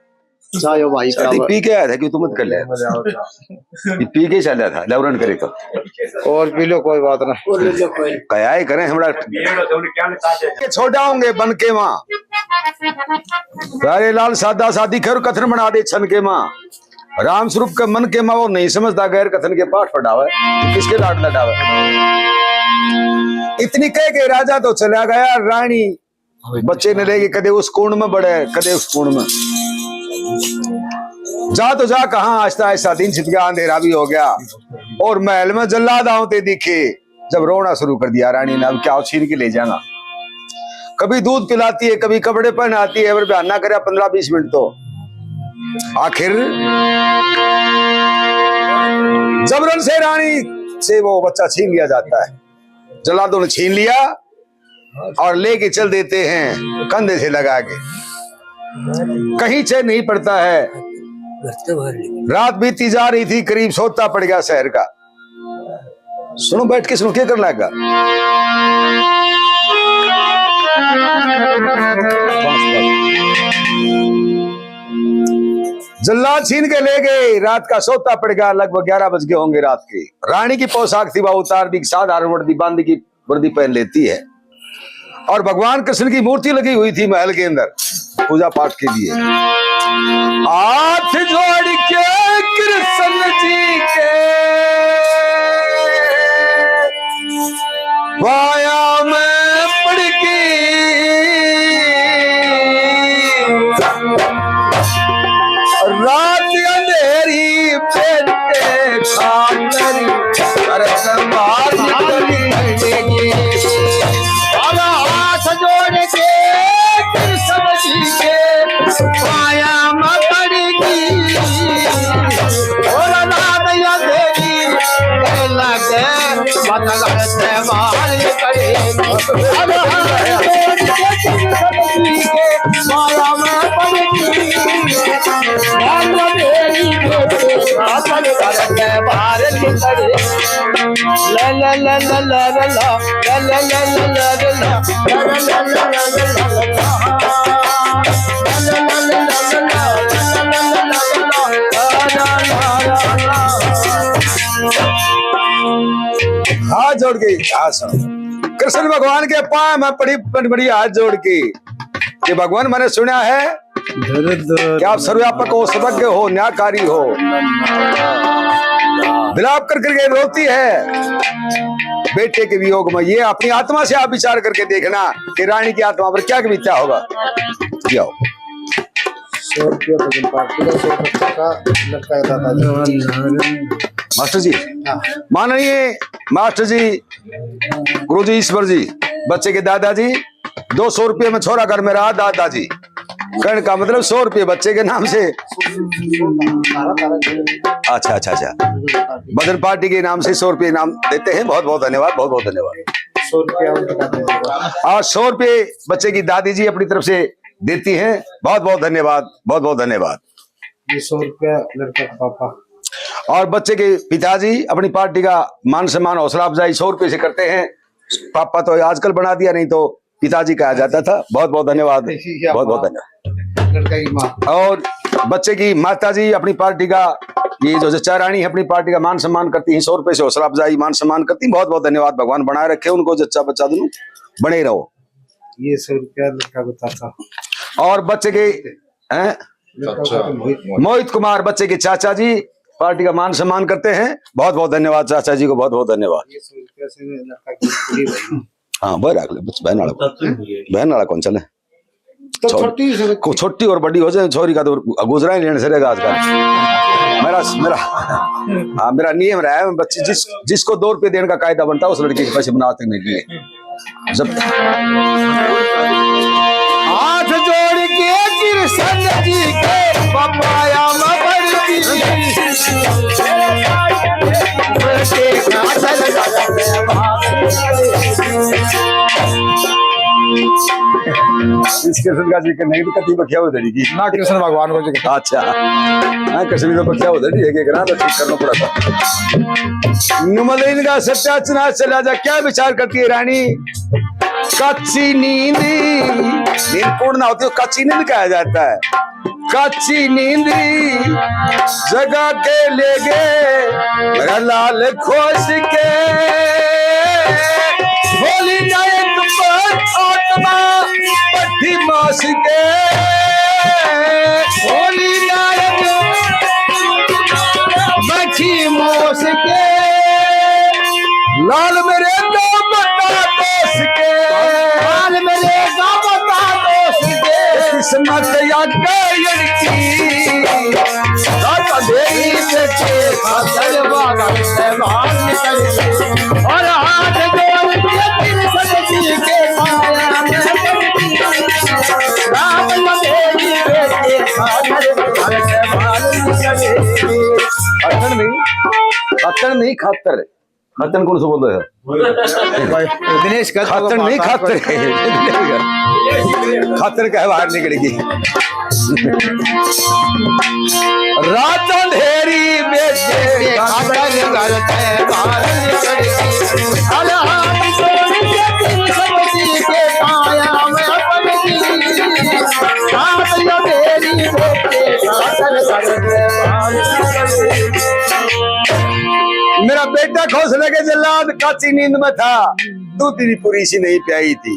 चायो भाई, शादी पी के आया था, क्यों तुम मत कर ले? ये पी के चला था, लवरन करे तो। और पी लो, कोई बात ना। कया ही करें हमरा। के छोड़ा होंगे बन के माँ। प्यारे लाल सादा सादी खैर कथन बना दे छन के माँ। राम स्वरूप के मन के माँ वो नहीं समझता, गैर कथन के पाठ पढ़ावे, किसके लाड लडावे। इतनी कह के राजा तो चला गया, रानी बच्चे ने लेके कदे उस कोण में बड़े, कदे उस कोण में। जा तो जा कहाँ, आहिस्ता आहिस्ता दिन छिप गया, अंधेरा भी हो गया। और महल में जल्लाद आवते दिखे, जब रोना शुरू कर दिया रानी ने, अब क्या छीन के ले जाऊंगा। कभी दूध पिलाती है, कभी कपड़े पहनाती है, पर बहाना करे पन्द्रह बीस मिनट तो। आखिर जबरन से रानी से वो बच्चा छीन लिया जाता है। जल्लादों ने छीन लिया और लेके चल देते हैं कंधे से लगा के। कहीं चैन नहीं पड़ता है। रात बीती जा रही थी, करीब सोता पड़ गया शहर का। सुनो, बैठ के सुनो, क्या करना लगा। जल्लाद छीन के ले गए, रात का सोता पड़ गया, लगभग ग्यारह बज गए होंगे रात के। रानी की पोशाक थी, वह उतार दी, साधारण वर्दी बांध की वर्दी पहन लेती है। और भगवान कृष्ण की मूर्ति लगी हुई थी महल के अंदर पूजा पाठ के लिए। हाथ जोड़ के कृष्ण जी के पाया में पड़ गई। रात अंधेरी पेटे खातर, अरे संभाल निकली। अरे हाथ जोड़ के कृष्ण जी के पाया में पड़ गई। और रात अंधेरी लगे बदल से बाहर निकली। अरे हाथ जोड़ के कृष्ण जी के पाया में पड़ गई। बाल मेरी बेटी, बाल करके बाहर निकली। ला, ला, ला। हाथ जोड़ के, हाथ जोड़। कृष्ण भगवान के पाँव में पड़ी, पड़ी, पड़ी हाथ जोड़ के कि भगवान, मैंने सुना है कि आप सर्वव्यापक हो, सर्वज्ञ हो, न्यायकारी हो। विलाप कर करके रोती है बेटे के वियोग में। ये अपनी आत्मा से आप विचार करके देखना कि रानी की आत्मा पर क्या बीता होगा। जी आओ। सौ रुपया भजन पार्टी का, सौ रुपया का लड़का है दादाजी। मास्टर जी, हाँ। माननीय मास्टर जी, गुरु जी, ईश्वर जी, बच्चे के दादाजी, दो सौ रुपये में छोरा घर में रहा दादाजी। कहने का मतलब सौ रुपये बच्चे के नाम से। अच्छा, अच्छा, अच्छा। भजन पार्टी के नाम से सौ रुपये इनाम देते हैं। बहुत बहुत धन्यवाद, बहुत बहुत धन्यवाद। सौ रुपया उनका दे देगा। और सौ रुपये बच्चे की दादी जी अपनी तरफ से देती हैं। बहुत बहुत धन्यवाद, बहुत बहुत धन्यवाद। ये सौ रुपया लड़का का पापा। और बच्चे के पिताजी अपनी पार्टी का मान सम्मान, हौसला अफजाई सौ रुपये से करते हैं। पापा तो आजकल बना दिया, नहीं तो पिताजी कहा जाता था। बहुत बहुत धन्यवाद, बहुत बहुत धन्यवाद। लड़का की माँ। और बच्चे की माता जी अपनी पार्टी का, ये जो जच्चा रानी है, अपनी पार्टी का मान सम्मान करती हैं, सौ रुपये से हौसला अफजाई, मान सम्मान करती हैं। बहुत बहुत धन्यवाद, भगवान बनाए रखे उनको, जच्चा बच्चा दोनों बने रहो। ये सौ रुपया लड़का को चाचा। और बच्चे के हैं? लड़का को मोहित। मोहित कुमार, बच्चे के चाचा जी, पार्टी का मान सम्मान करते हैं। बहुत बहुत धन्यवाद चाचा जी को, बहुत बहुत धन्यवाद। ये सौ रुपया से लड़का की पूरी भाई। हाँ, वही रख ले, बस बहन वाला कौन? बहन वाला कौन चले? तो छोटी से को-, छोटी और बड़ी हो जाए, छोरी का तो गुजरा ही लेने से रहेगा आजकल। मेरा, मेरा, हाँ, मेरा नियम रहा है, बच्ची जिस, जिसको दो रुपये देने का कायदा बनता है, उस लड़की के पैसे बना तक नहीं लिए। जब हाथ जोड़ के कृष्ण जी के पाया में पड़ गई। इस कृष्ण का जिक्र नहीं तो कति बख्या हो जाएगी। ना कृष्ण भगवान को जिक्र। अच्छा, हाँ, कृष्ण तो बख्या हो जाएगी, एक एक रात ठीक करना पड़ा था। नुमलिन का सत्या चना चला जा, क्या विचार करती है रानी? कच्ची नींद, नींद पूर्ण ना होती तो कच्ची नींद कहा जाता है। कच्ची नींद जगा के ले गए मेरा लाल खोस के। होली ना एक बार आत्मा पट्टी मास के। होली ना एक बची मोस के। लाल मेरे का बता दोष के। लाल मेरे का बता दोष के। किस्मत या गैर की। राजा देवी बेटे खातर बाबा से बात करी। और हाथ जोड़ के दिल सच्ची के पाया में पड़ती। राम देवी बेटे खातर बाबा से बात करी। अतन नहीं, अतन नहीं खातर। खतन कौन सा बोल रहा है? भाई, दिनेश का खतन नहीं, खातर। खातर का बाहर निकलेगी। रात अंधेरी में तेरे खातर घर से बाहर निकलेगी। अल्लाह की जोड़ी के दिल समझी के पाया में अपनी। रात अंधेरी में तेरे खातर घर से बाहर निकलेगी। मेरा बेटा खोसले के जल्लाद काची नींद में था, दूध भी पूरी सी नहीं प्याई थी।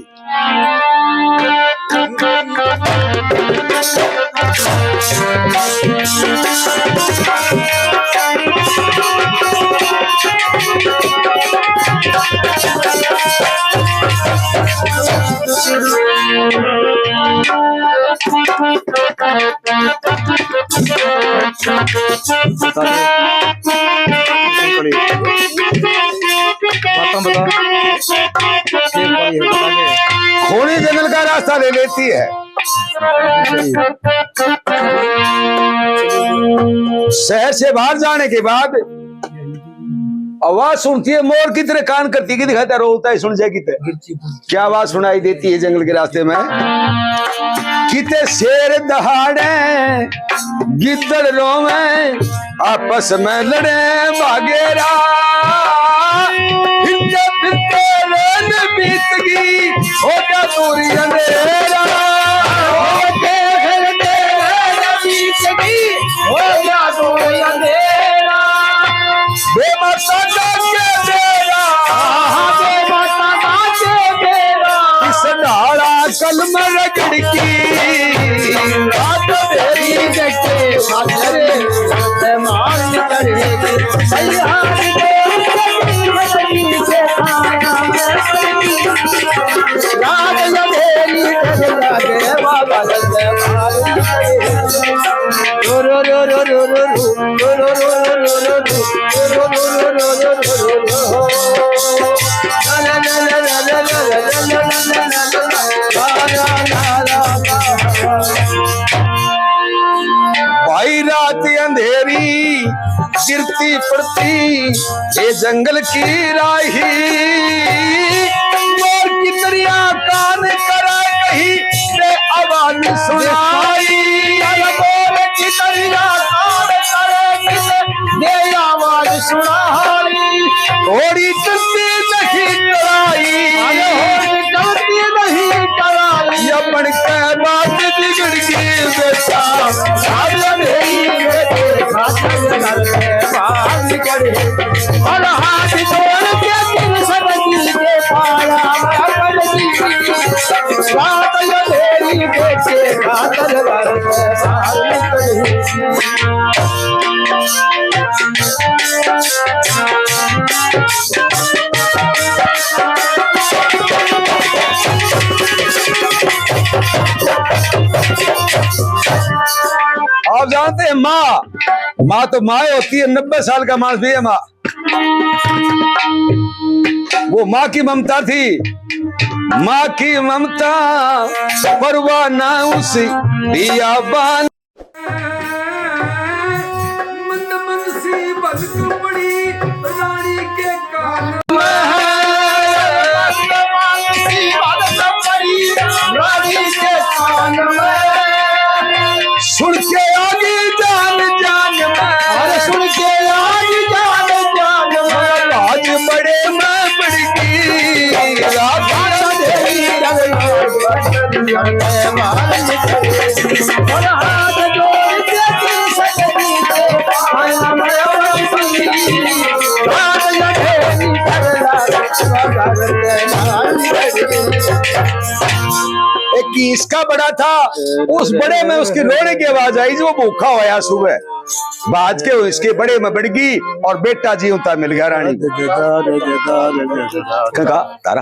बातें बता। खूनी जंगल का रास्ता ले लेती है। शहर से बाहर जाने के बाद आवाज सुनती है, मोर की तरह कान करती की दिखाता, रोता है, सुन जाए किते। क्या आवाज सुनाई देती है जंगल के रास्ते में? किते शेर दहाड़े, गिद्दड़ रोवे, आपस में लड़े भागेरा। हिलते फिरते रैन बीत गई, हो गया दूर अंधेरा। हो गया दूर अंधेरा। बेमाता का के बेरा। हाँ, बेमाता का के बेरा। इस ढाला कलम रगड़ की। रात मेरी देखे खातर मान करेगी। सैयार रात अंधेरी लगे बाबा। भाई रात अंधेरी गिरती पड़ती, ये जंगल की राही। मोर की दरिया कान करा कहीं से आवाज सुनाई। अरे मोर की दरिया कान करा कहीं से आवाज सुनाई। थोड़ी गलती नहीं कराई। अरे थोड़ी गलती नहीं कराई। ये बन के बात बिगड़ गई बेटा। सारे नहीं बेटे खातिर घर से बाहर निकले। और हाथ जोड़ के दिल से बंदी के पाया। रात अंधेरी देखे खातर घर से बाहर निकले। आप जानते हैं, माँ, माँ तो माँ होती है, नब्बे साल का मानस भी है माँ। वो माँ की ममता थी, माँ की ममता परवाना उस बियाबान। मंद मंद सी भनक पड़ी रानी के कान में। मंद मंद सी भनक पड़ी रानी के एक इसका बड़ा था, उस बड़े में उसकी रोने की आवाज आई जो भूखा होया सुबह। भाज के इसके बड़े में बढ़ गई और बेटा जीवता मिल गया रानी। कहा तारा।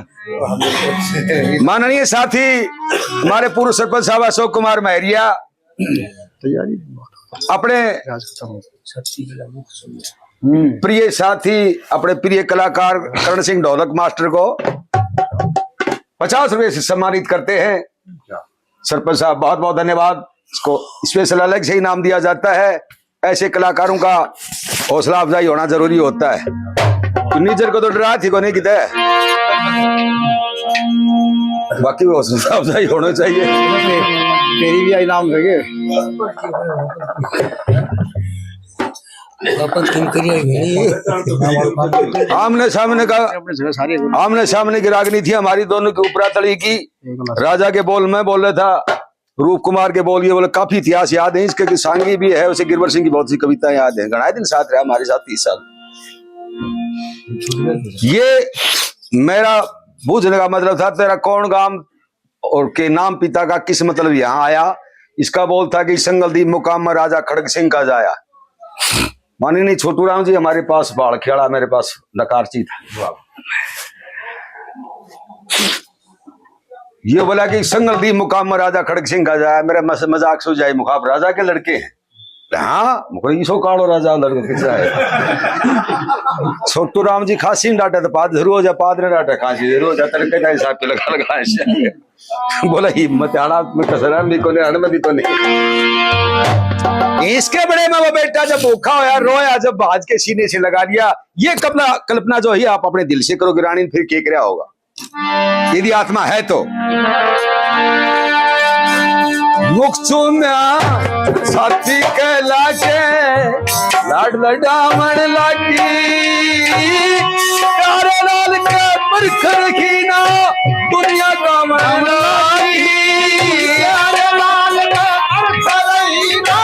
माननीय साथी, हमारे पूर्व सरपंच साहब अशोक कुमार महरिया अपने प्रिय साथी, अपने प्रिय कलाकार करण सिंह ढोलक मास्टर को पचास रुपए से सम्मानित करते हैं। सरपंच साहब, बहुत बहुत धन्यवाद। इसको स्पेशल अलग से इनाम दिया जाता है। ऐसे कलाकारों का हौसला अफजाई होना जरूरी होता है। तो निजर को तो डरा थी को नहीं किते, बाकी हौसला अफजाई होना चाहिए। तेरी भी इनाम देंगे। अपन तुम करिए नहीं। आमने सामने का, आमने सामने की रागनी थी हमारी दोनों की, ऊपरा तली की। राजा के बोल मैं बोल रहा था, रूप कुमार के बोल ये बोले, काफी इतिहास याद है इसके, कि सांगी भी है, उसे गिरवर सिंह की बहुत सी कविताएं याद हैं। घणा दिन साथ रहा हमारे साथ तीस साल। ये मेरा बूझने का मतलब था, तेरा कौन गांव और के नाम पिता का किस मतलब यहाँ आया। इसका बोल था कि संगलदीप मुकाम में राजा खड़ग सिंह का जाया। माननीय छोटू राम जी हमारे पास, बाल खेड़ा मेरे पास डकारची था। ये बोला कि संगलदीप मुकाम में राजा खड़ग सिंह का जाया, मेरा मस-, मजाक सो जाए, मुखाब राजा के लड़के हैं। हाँ, मुखर ईसो कालो राजा लड़के किसा है। छोटू राम जी खांसी न डाटे तो पाद जरूर हो जा, पाद ने डाटे खांसी जरूर हो जा, तड़के का हिसाब पे लगा लगा ऐसे। बोला हिम्मत आड़ा में कसरा भी कोने, अण में भी कोने। इसके बड़े में वो बेटा जब भूखा होया, रोया, जब भाज के सीने से लगा लिया, ये कल्पना, कल्पना जो है आप अपने दिल से करोगे रानी, फिर के करया होगा यदि आत्मा है तो। मुख चूम्या छाती के लागे, लाड लडावण लागी। प्यारे लाल के परख रखी ना, दुनिया गावण लागी। प्यारे लाल के परख रखी ना,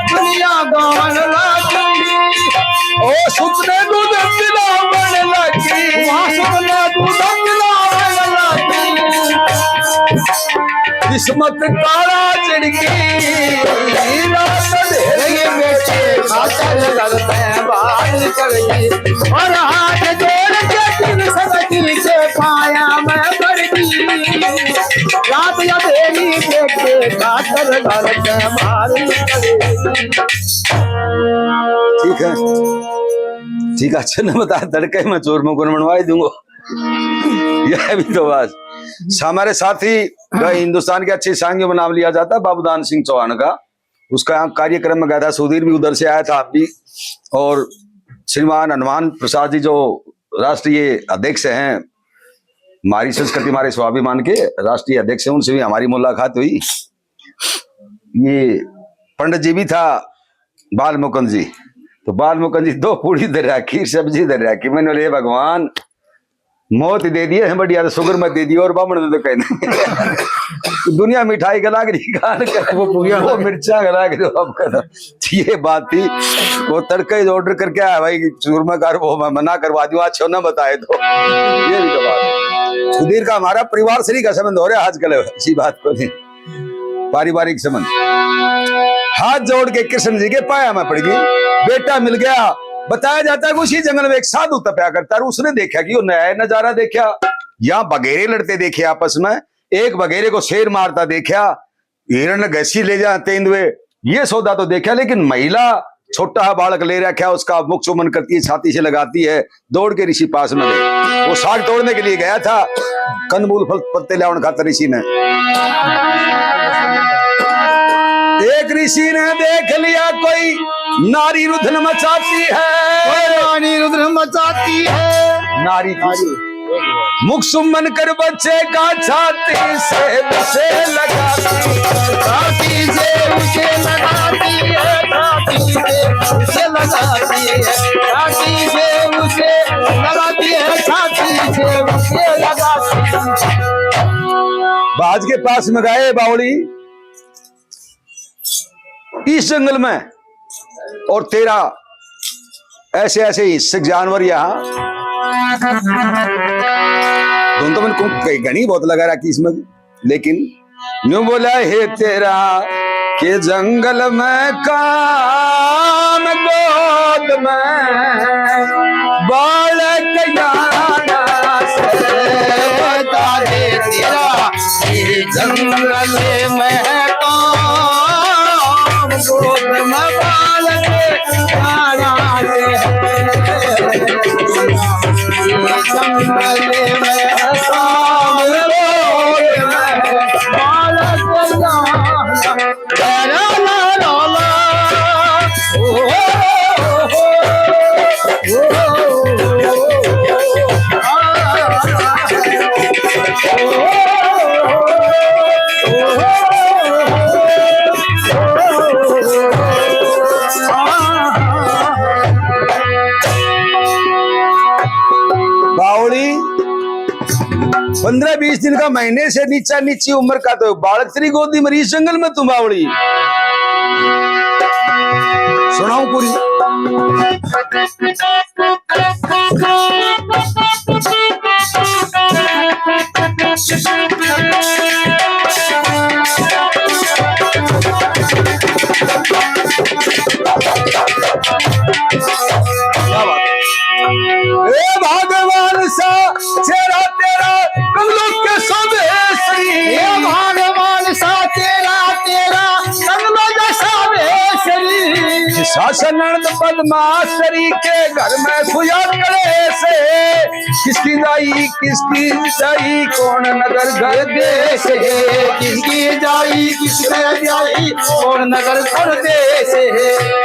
दुनिया गावण लागी। ओ सुत ने दूध पिलावण लागी। वाह, सुत ने दूध पिलावण लागी। किस्मत काला चढ़ गई, रात अंधेरी बेटे खातर घर तै बाहर चढ़ गई। और हाथ जोड़ के दिल से, दिल से पाया मैं पड़ गई। रात अंधेरी बेटे खातर घर तै बाहर चढ़ गई। ठीक है, ठीक है, अच्छा ना बता, तड़के में चोर मुकुन बनवा ही दूंगा। यह भी तो बात। हमारे साथी का हिंदुस्तान के अच्छे सांगियों में नाम लिया जाता है, बाबूदान सिंह चौहान का। उसका यहाँ कार्यक्रम में गया था, सुधीर भी उधर से आया था, आप भी, और श्रीमान हनुमान प्रसाद जी जो राष्ट्रीय अध्यक्ष हैं, हमारी संस्कृति, हमारे स्वाभिमान के राष्ट्रीय अध्यक्ष हैं, उनसे भी हमारी मुलाकात हुई। ये पंडित जी भी था, बाल मुकुंद जी। तो बाल मुकुंद जी दो पूड़ी धर रखी, सब्जी धर रखी। मैंने बोले, "हे भगवान, मौत दे दिए हैं बढ़िया, तो शुगर मत दे दियो, और बामण दे दो कहने।" दुनिया मिठाई गला के खान कर, वो पूरियां वो मिर्चा गला के जो आपका था। ये बात थी, वो तड़के ही ऑर्डर करके आया भाई, चूरमाकार वो मैं मना करवा दूं, आज क्यों ना बताए तो। ये भी तो बात है। सुधीर का हमारा परिवार से नहीं का संबंध हो रहा आजकल, इसी बात को नहीं। पारिवारिक संबंध। हाथ जोड़ के कृष्ण जी के पाया में पड़ गई, बेटा मिल गया। बताया जाता है कि उसी जंगल में एक साधु तपया करता है, उसने देखा कि वो नया नजारा देखा, यहाँ बघेरे लड़ते देखे आपस में, एक बघेरे को शेर मारता देखा, हिरण घसी ले जा तेंदुए, ये सौदा तो देखा, लेकिन महिला छोटा बालक ले रखा, उसका मुख चुम्बन करती है, छाती से लगाती है, दौड़ के ऋषि पास में गए। वो साग तोड़ने के लिए गया था, कंदमूल फल पत्ते लावन खातर ऋषि ने। एक ऋषि ने देख लिया कोई नारी रुधन मचाती है, कोई नारी रुधन मचाती है। नारी की मुख सुमन कर बच्चे का छाती से उसे लगाती, छाती से उसे लगाती है, छाती से उसे लगाती है, छाती से उसे लगाती है, छाती से उसे लगाती है। बाज के पास में गाए बावली, इस जंगल में और तेरह ऐसे ऐसे हिंसक जानवर यहाँ। धुन तो मैंने कई घनी बहुत लगा रखी इसमें, लेकिन न्यू बोला, हे तेरह के जंगल में काम गोद में बालक जाना से बता दे तेरह के जंगल में काम गोद में बालक जाना से जंगल में काम गोद में बालक जाना। बावली, पन्द्रह बीस दिन का, महीने से नीचा नीची उम्र का तो बालक तेरी गोदी में, इस जंगल में तू बावली। सुनाऊं पूरी? क्या बात है। ए भगवान सा चेहरा तेरा कमलों के शोभे श्री। ए भगवान सा चेहरा तेरा कमलों के शोभे श्री। सास ननद पद्मासरी के घर में खुया कलेश। किसकी जाई, किसकी जाई, कौन नगर घर देश है। किसकी जाई, किसकी जाई, कौन नगर परदेश है।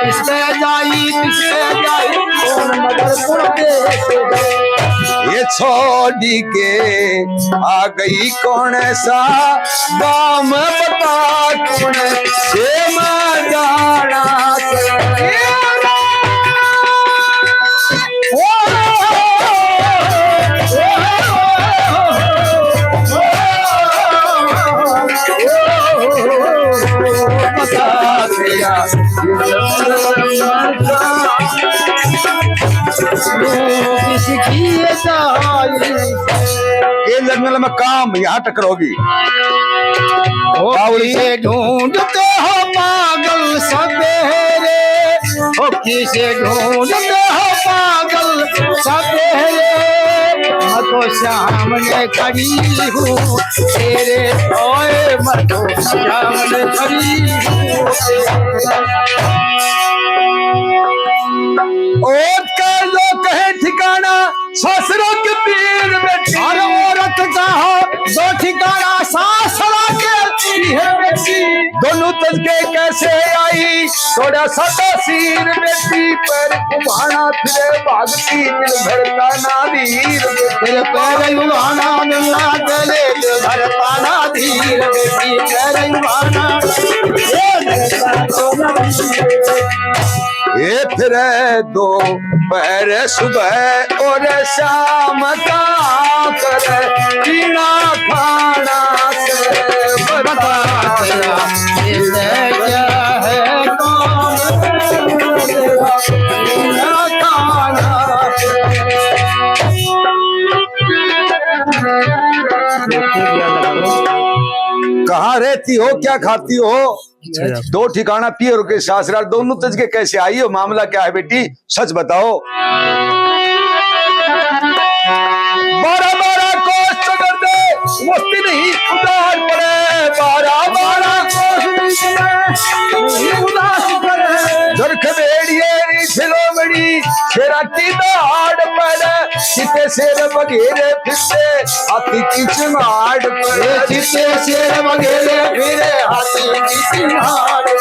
किसकी जाई, किसकी जाई, कौन नगर परदेश है। ये छोड़ी के आ गई कौन सा गाम, बता कौन से मैं जाना से। ये जंगल में काम यहाँ टकराओगी। ओ बावली। किसे ढूंढते हो पागल सवेरे, ओ किसे ढूंढते हो पागल सवेरे, मैं तो सामने खड़ी हूँ तेरे, ओए मैं तो सामने खड़ी हूँ तेरे। औरत का लो कहे ठिकाना, सासरों के पीर बेटी। हर औरत का हो दो ठिकाना, सासरा के पीर बेटी। दोनों तज के कैसे आई, थोड़ा सा तासीर बेटी। पैर घुमाना फिरे भागती, दिल धड़काना धीर बेटी। फिर पैर घुमाना मिलना गले, दिल धड़काना धीर बेटी। पैर घुमाना, ये धड़काना। ये फिर दोपहर सुबह और शाम का कर पीना खाना से बता तेरा दिल क्या है काम तेरा पीना खाना। कहाँ रहती हो, क्या खाती हो? अच्छा। दो ठिकाना पीर के सासरा, दोनों तज के कैसे आई हो, मामला क्या है बेटी, सच बताओ। बारह बारह कोस चगर दे, वस्ती नहीं उदास पड़े। बारह बारह कोस नहीं उदास पड़े। दरख बेड़िए री छिलोमणी, शेरा की दहाड़ पड़े। चित्ते शेर बघेरे फिरते, हाथी की चिमाड़ पर। ए चित्ते शेर बघेरे फिरे, हाथी की चिमाड़ पर।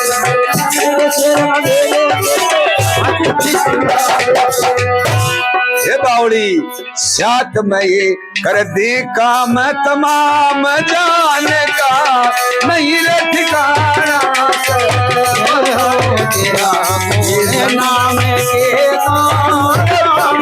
चित्ते शेर बघेरे फिरे, हाथी की चिमाड़ पर। हे बावड़ी, साथ में ये कर दे काम तमाम जान का, नहीं रे ठिकाना। तेरा नाम के काम, तेरा नाम के काम।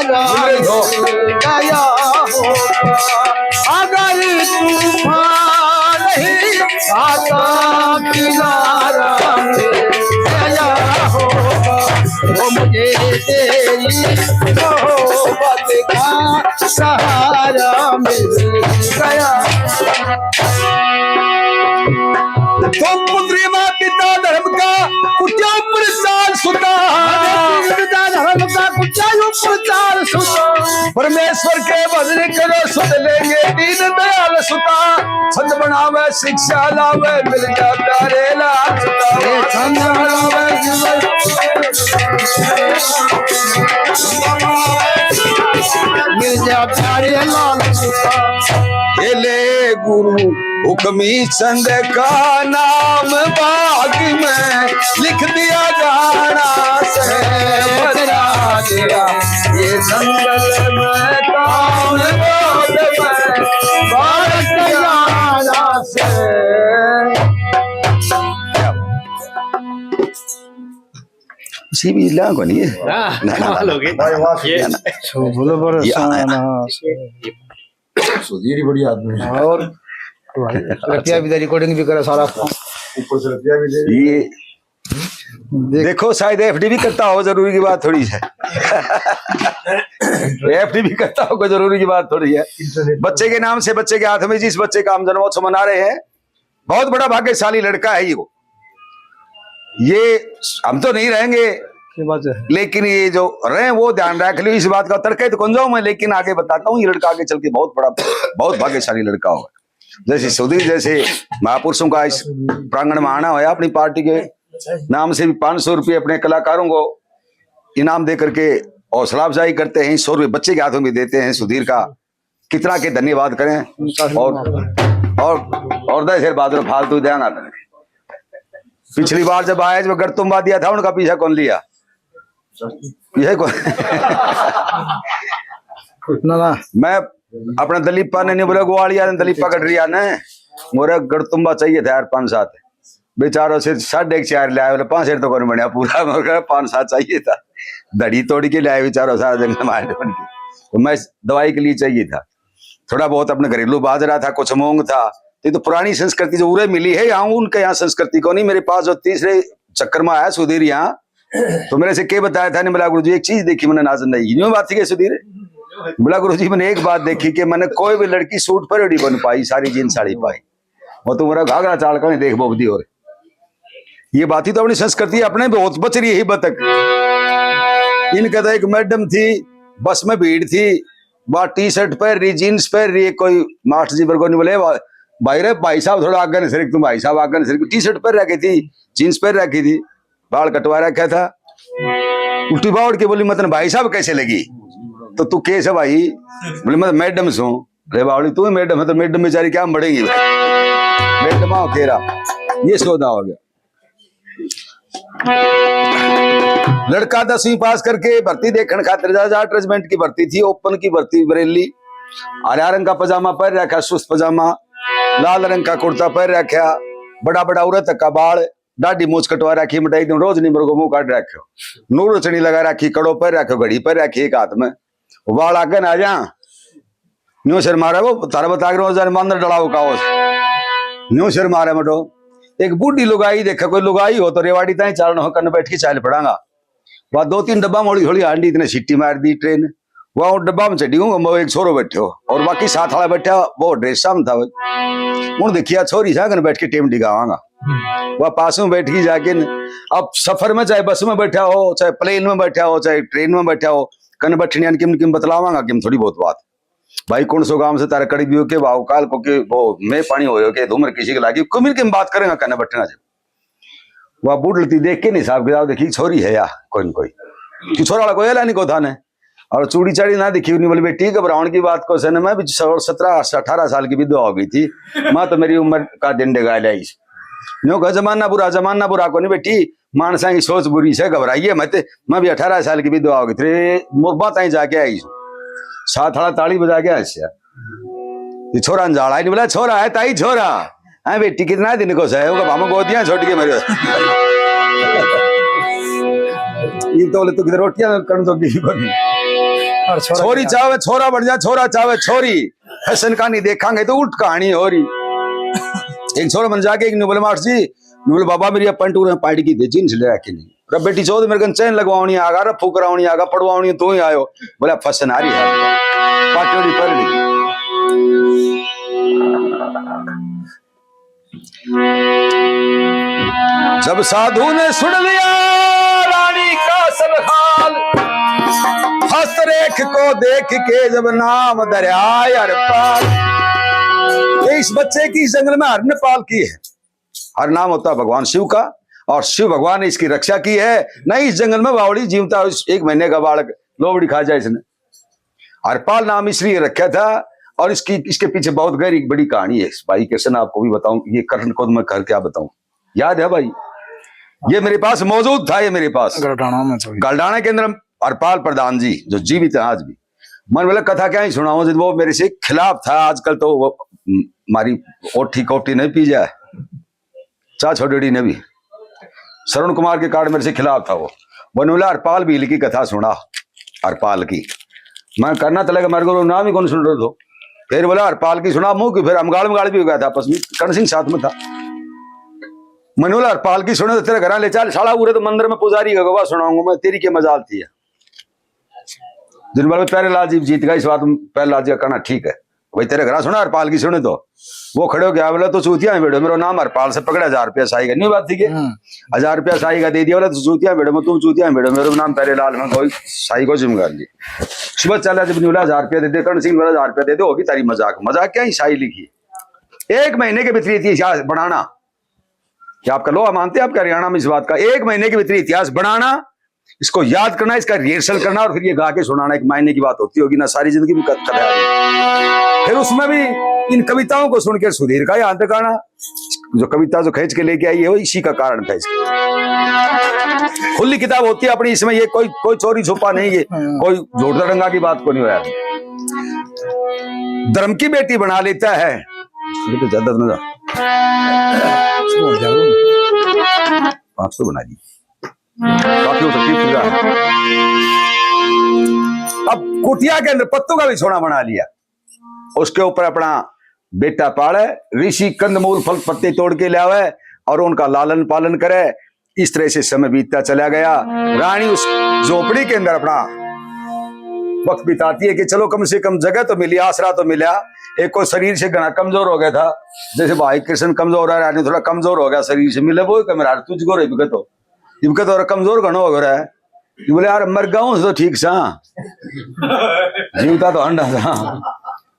गया होगा। अगर तूफान ही आता किनारा मिल गया होगा, वो मुझे तेरी मोहब्बत का सहारा मिल गया। तो पुत्री माँ पिता धर्म का कुटिया ऊपर चाल सुता। पिता धर्म का कुटिया ऊपर चाल सुता। परमेश्वर के भजन करो, सुध लेंगे दीन दयाल सुता। छंद बनावे, शिक्षा लावे, मिल जा प्यारे लाल सुता। ये छंद बनावे, मिल जा प्यारे लाल सुता। ये ले गुरु हुक्मी चंद का नाम बाग में लिख दिया जाना से बता दिया। ये जंगल में काम बाग में बाग जाना से। सी भी ला को नहीं है। हाँ, ना, ना, कमाल ना। हो गई। भाई, वाह, ये ना, ना। सो बोलो, बड़ा ये, सामान, हाँ। सुधीर ही बढ़िया आदमी है। और भाई, रुपया भी दे, रिकॉर्डिंग भी करे सारा। ऊपर से रुपया भी दे। ये देख। देखो, शायद एफडी भी करता हो, जरूरी की बात थोड़ी है। एफडी भी करता हो, कोई जरूरी की बात थोड़ी है। इंटरनेट बच्चे के नाम से, बच्चे के हाथ में, जिस बच्चे का हम जन्मोत्सव मना रहे हैं, बहुत बड़ा भाग्यशाली लड़का है ये। वो, ये हम तो नहीं रहेंगे, ये बात है। लेकिन ये जो रहे, वो ध्यान रख लियो इस बात का। तड़के तो कौन जाऊं मैं, लेकिन आगे बताता हूँ, ये लड़का आगे चल के बहुत बड़ा, बहुत भाग्यशाली लड़का होगा। जैसे सुधीर जैसे महापुरुषों का इस प्रांगण में आना होया, अपनी पार्टी के नाम से भी पाँच सौ रुपये अपने कलाकारों को इनाम दे करके हौसला अफजाई करते हैं, सौ रुपये बच्चे के हाथों में देते हैं सुधीर का। कितना के धन्यवाद करें। और, और, और दस हजार बाद में फालतू देंगा तने। पिछली बार जब आया, जब गड़तुम्बा दिया था, उनका पीछा कौन लिया? यही कौन? ना, ना। मैं अपने दलीपा ने नहीं बोला, ग्वालिया ने दलीपा कट रिया ने, मोरे गड़तुम्बा चाहिए था यार, पाँच सात। बेचारों से साढ़े एक चार ले आए, बोले, "पाँच हजार तो कौन बनया पूरा?" मैं कहा, "पाँच सात चाहिए था।" धड़ी तोड़ के ले आए बेचारों, सारा दिन मांड बन के। तो मैं दवाई के लिए चाहिए था, थोड़ा बहुत अपने घरेलू बाजरा था, कुछ मूंग था। ये तो पुरानी संस्कृति जो उरे मिली है, यहाँ उनके यहाँ संस्कृति को नहीं। मेरे पास जो तीसरे चक्कर में आया सुधीर यहाँ, तो मेरे से के बताया था, नहीं बोला, "गुरु जी, एक चीज देखी मैंने, नाजन नहीं।" यूं बात थी के सुधीर बोला, "गुरु जी, मैंने एक बात देखी कि मैंने कोई भी लड़की सूट पर नहीं बन पाई, सारी जींस साड़ी पाई।" और तुम्हारा घाघरा चाल का नहीं देख बोबदी और ये बात ही तो अपनी संस्कृति अपने बहुत बच रही है बतक। इनका तो एक मैडम थी, बस में भीड़ थी, वह टी शर्ट पहन रही, जींस पहन रही है, कोई मास्टर जी पर को नहीं बोले, "वा-, भाई रे, भाई साहब थोड़ा आगे न सरिक, तुम भाई साहब आगे न सरिक।" टी शर्ट पहन रखी थी, जींस पहन रखी थी, बाल कटवा रखा था। उल्टी बावड़ के बोली, "मतलब भाई साहब कैसे लगी?" "तो तू कैसे भाई?" बोले, "मैं मैडम सूं।" "अरे बावड़ी, तू ही मैडम है तो मैडम बेचारी क्या मरेंगी भाई?" मैडम आओ केरा, ये सौदा हो गया। लड़का दसवीं पास करके भर्ती देखण खातर जा, अटैचमेंट की भर्ती थी, ओपन की भर्ती बरेली। हरा रंग का पजामा पहन रखा, सुस्त पजामा, लाल रंग का कुर्ता पहन रखा, बड़ा बड़ा उरे तक का बाल, दाढ़ी मूछ कटवा रखी, मिटाई दूं, रोज नींबर को मुंह काट रखो, नूर चणी लगा रखी, कड़ो पहन रखो, घड़ी पहन रखी एक हाथ में, बाल आगे ना आ जा। न्यू सिर मारे वो, थारे बता के रोज मांदर डलाओ का हो। न्यू सिर मारे मटो। एक बूढ़ी लुगाई देखे, कोई लुगाई हो तो रेवाड़ी ताई चालना हो, कन बैठ के चाल पड़ांगा। वह दो तीन डब्बा में हौली हौली हांडी, इतने सीटी मार दी ट्रेन। वह डब्बा में चढ़ी हूँ, वो एक छोरो बैठे हो और बाकी साथ वाला बैठा, वो ड्रेसा में था भाई। उन देखिया छोरी सा कन बैठ के टेम डिगावांगा। वह पास में बैठ गई जाके न, अब सफर में चाहे बस में बैठा हो, चाहे प्लेन में बैठा हो, चाहे ट्रेन में बैठा हो, कन बैठने किम किम बतलावांगा किम थोड़ी बहुत बात। भाई, कौन सो गांव से तारा कड़ी दियो के भाव काल को के वो मैं पानी होयो के धूमर किसी के लागी, कुमिर के बात करेंगा, कहना बटना से। वह बूढ़ लती देख के नहीं साहब, देखी छोरी है या कोई न कोई, कि छोरा वाला कोई अला नहीं को था ने। और चूड़ी चाड़ी ना दिखी, नहीं बोली, "बेटी, घबरावन की बात को से ना, मैं भी सौ-, सत्रह, अठारह साल की विधवा हो गई थी, मैं तो मेरी उम्र का दिन डगा लाई।" न्यू कहा, "जमाना बुरा, जमाना बुरा को नहीं बेटी, मानसा की सोच बुरी से, घबराइए मत, मैं भी अठारह साल की विधवा हो गई थी, मोर बात आई जाके आई।" साथ वाला ताली बजा के हंसया। ये छोरा ने झाड़ा ही नहीं बोला, "छोरा है ताई, छोरा है बेटी, कितना दिन को सै?" वो भामा गोदियां छोड़ के मरे। ये तो बोले, "तू किधर रोटियां करण तो की बनी?" छोरी चाहे छोरा बन जा, छोरा चाहे छोरी, फैशन का नहीं देखांगे तो उल्ट कहानी हो रही। एक छोरा बन जाके एक न्यू बोले, "मास्टर जी," न्यू बोले, "बाबा, मेरी पैंट उरे पार्टी की दे, जींस ले रखी नहीं।" "रे बेटी चौथ, मेरे कन चैन लगवानी आगा, रफू करावनी आगा, पड़वावनी, तू ही आयो।" बोला, "फैशन आ रही है, पाटोड़ी पड़ रही।" जब साधु ने सुन लिया रानी का सब हाल, हस्तरेख को देख के जब नाम धरया हरपाल। ये इस बच्चे की इस जंगल में हरपाल की है। हर नाम होता है भगवान शिव का, और शिव भगवान ने इसकी रक्षा की है। नहीं, इस जंगल में बावड़ी जीवता, इस एक महीने का बालक लोबड़ी खा जाए इसने। हरपाल नाम इसलिए रखा था, और इसकी, इसके पीछे बहुत गहरी, बड़ी कहानी है। भाई कृष्ण, आपको भी बताऊं, ये कठिन खुद मैं कर क्या बताऊं, याद है भाई, ये मेरे पास मौजूद था, ये मेरे पास गलडाना में था। गलडाना के अंदर हरपाल प्रधान जी जो जीवित है आज भी, मन बोला कथा क्या ही सुनाऊं, जब वो मेरे से खिलाफ था। आजकल तो वो, म-, हमारी ओठी कोठी नहीं पी जाए, चाह छोड़ेड़ी ने भी। श्रवण कुमार के कार्ड मेरे से खिलाफ था वो। बोले, "बोला हरपाल भील की कथा सुना, हरपाल की।" मैं करना तले का मेरे को नाम ही कौन सुन रहे तो। फिर बोला, "हरपाल की सुना, मुंह की।" फिर हम गाल में गाल भी हो गया था आपस में, करण सिंह साथ में था। मैंने बोला, "हरपाल की सुने तो तेरे घर ले चल, साला उरे तो मंदिर में पुजारी का गवाह सुनाऊंगा मैं, तेरी के मजाल थी है।" दिन भर में प्यारे लाल जी जीत गए, इस बात में प्यारे लाल जी का कहना ठीक है। भाई, तेरे घर सुना हरपाल की सुने तो। वो खड़े हो गया, बोला, "तो चूतिया है बेड़ो, मेरा नाम हरपाल से पकड़ा, हजार रुपया साई का।" न्यू बात थी के? हम्म। "हजार रुपया साई का दे दिया।" बोला, "तो चूतिया है बेड़ो, मैं तुम चूतिया है बेड़ो, मेरा नाम प्यारे लाल, मैं कोई साई को जिम्मेदार जी।" सुबह चला जब न्यू बोला, "हजार रुपया दे दे।" करण सिंह बोला, "हजार रुपया दे दे, होगी तारी मजाक।" मजाक क्या ही साई लिखी। एक महीने के भीतर इतिहास बनाना। क्या आपका लोहा मानते हैं आपका हरियाणा में इस बात का? एक महीने के भीतर इतिहास बनाना, इसको याद करना, इसका रिहर्सल करना और फिर ये गा के सुनाना, एक मायने की बात होती होगी ना, सारी जिंदगी में कद-, कद आएगी। फिर उसमें भी इन कविताओं को सुनकर सुधीर का यहाँ तक आना, जो कविता जो खींच के लेके आई है, वो इसी का कारण था इसका। खुली किताब होती है अपनी, इसमें ये कोई, कोई चोरी छुपा नहीं है, हम्म। कोई झूठ दरंगा की बात को नहीं होया। धर्म की बेटी बना लेता है, ये तो ज्यादा ना। पाँच सौ बना दी। काफी हो सकती है पूजा। अब कुटिया के अंदर पत्तों का बिछौना बना लिया, उसके ऊपर अपना बेटा पाले, ऋषि कंदमूल फल पत्ते तोड़ के लावे और उनका लालन पालन करे। इस तरह से समय बीतता चला गया। रानी उस झोपड़ी के अंदर अपना वक्त बिताती है कि चलो कम से कम जगह तो मिली, आसरा तो मिला। एक को शरीर से घना कमजोर हो गया था, जैसे भाई कृष्ण कमजोर है, रानी थोड़ा कमजोर हो गया शरीर से, मिले वो कमरा तुझको रे बिगत हो। इबके तो और कमजोर घणो हो रहा है। ये बोले, "यार, मर गया हूँ तो ठीक सा, जीवता तो हंडा था।"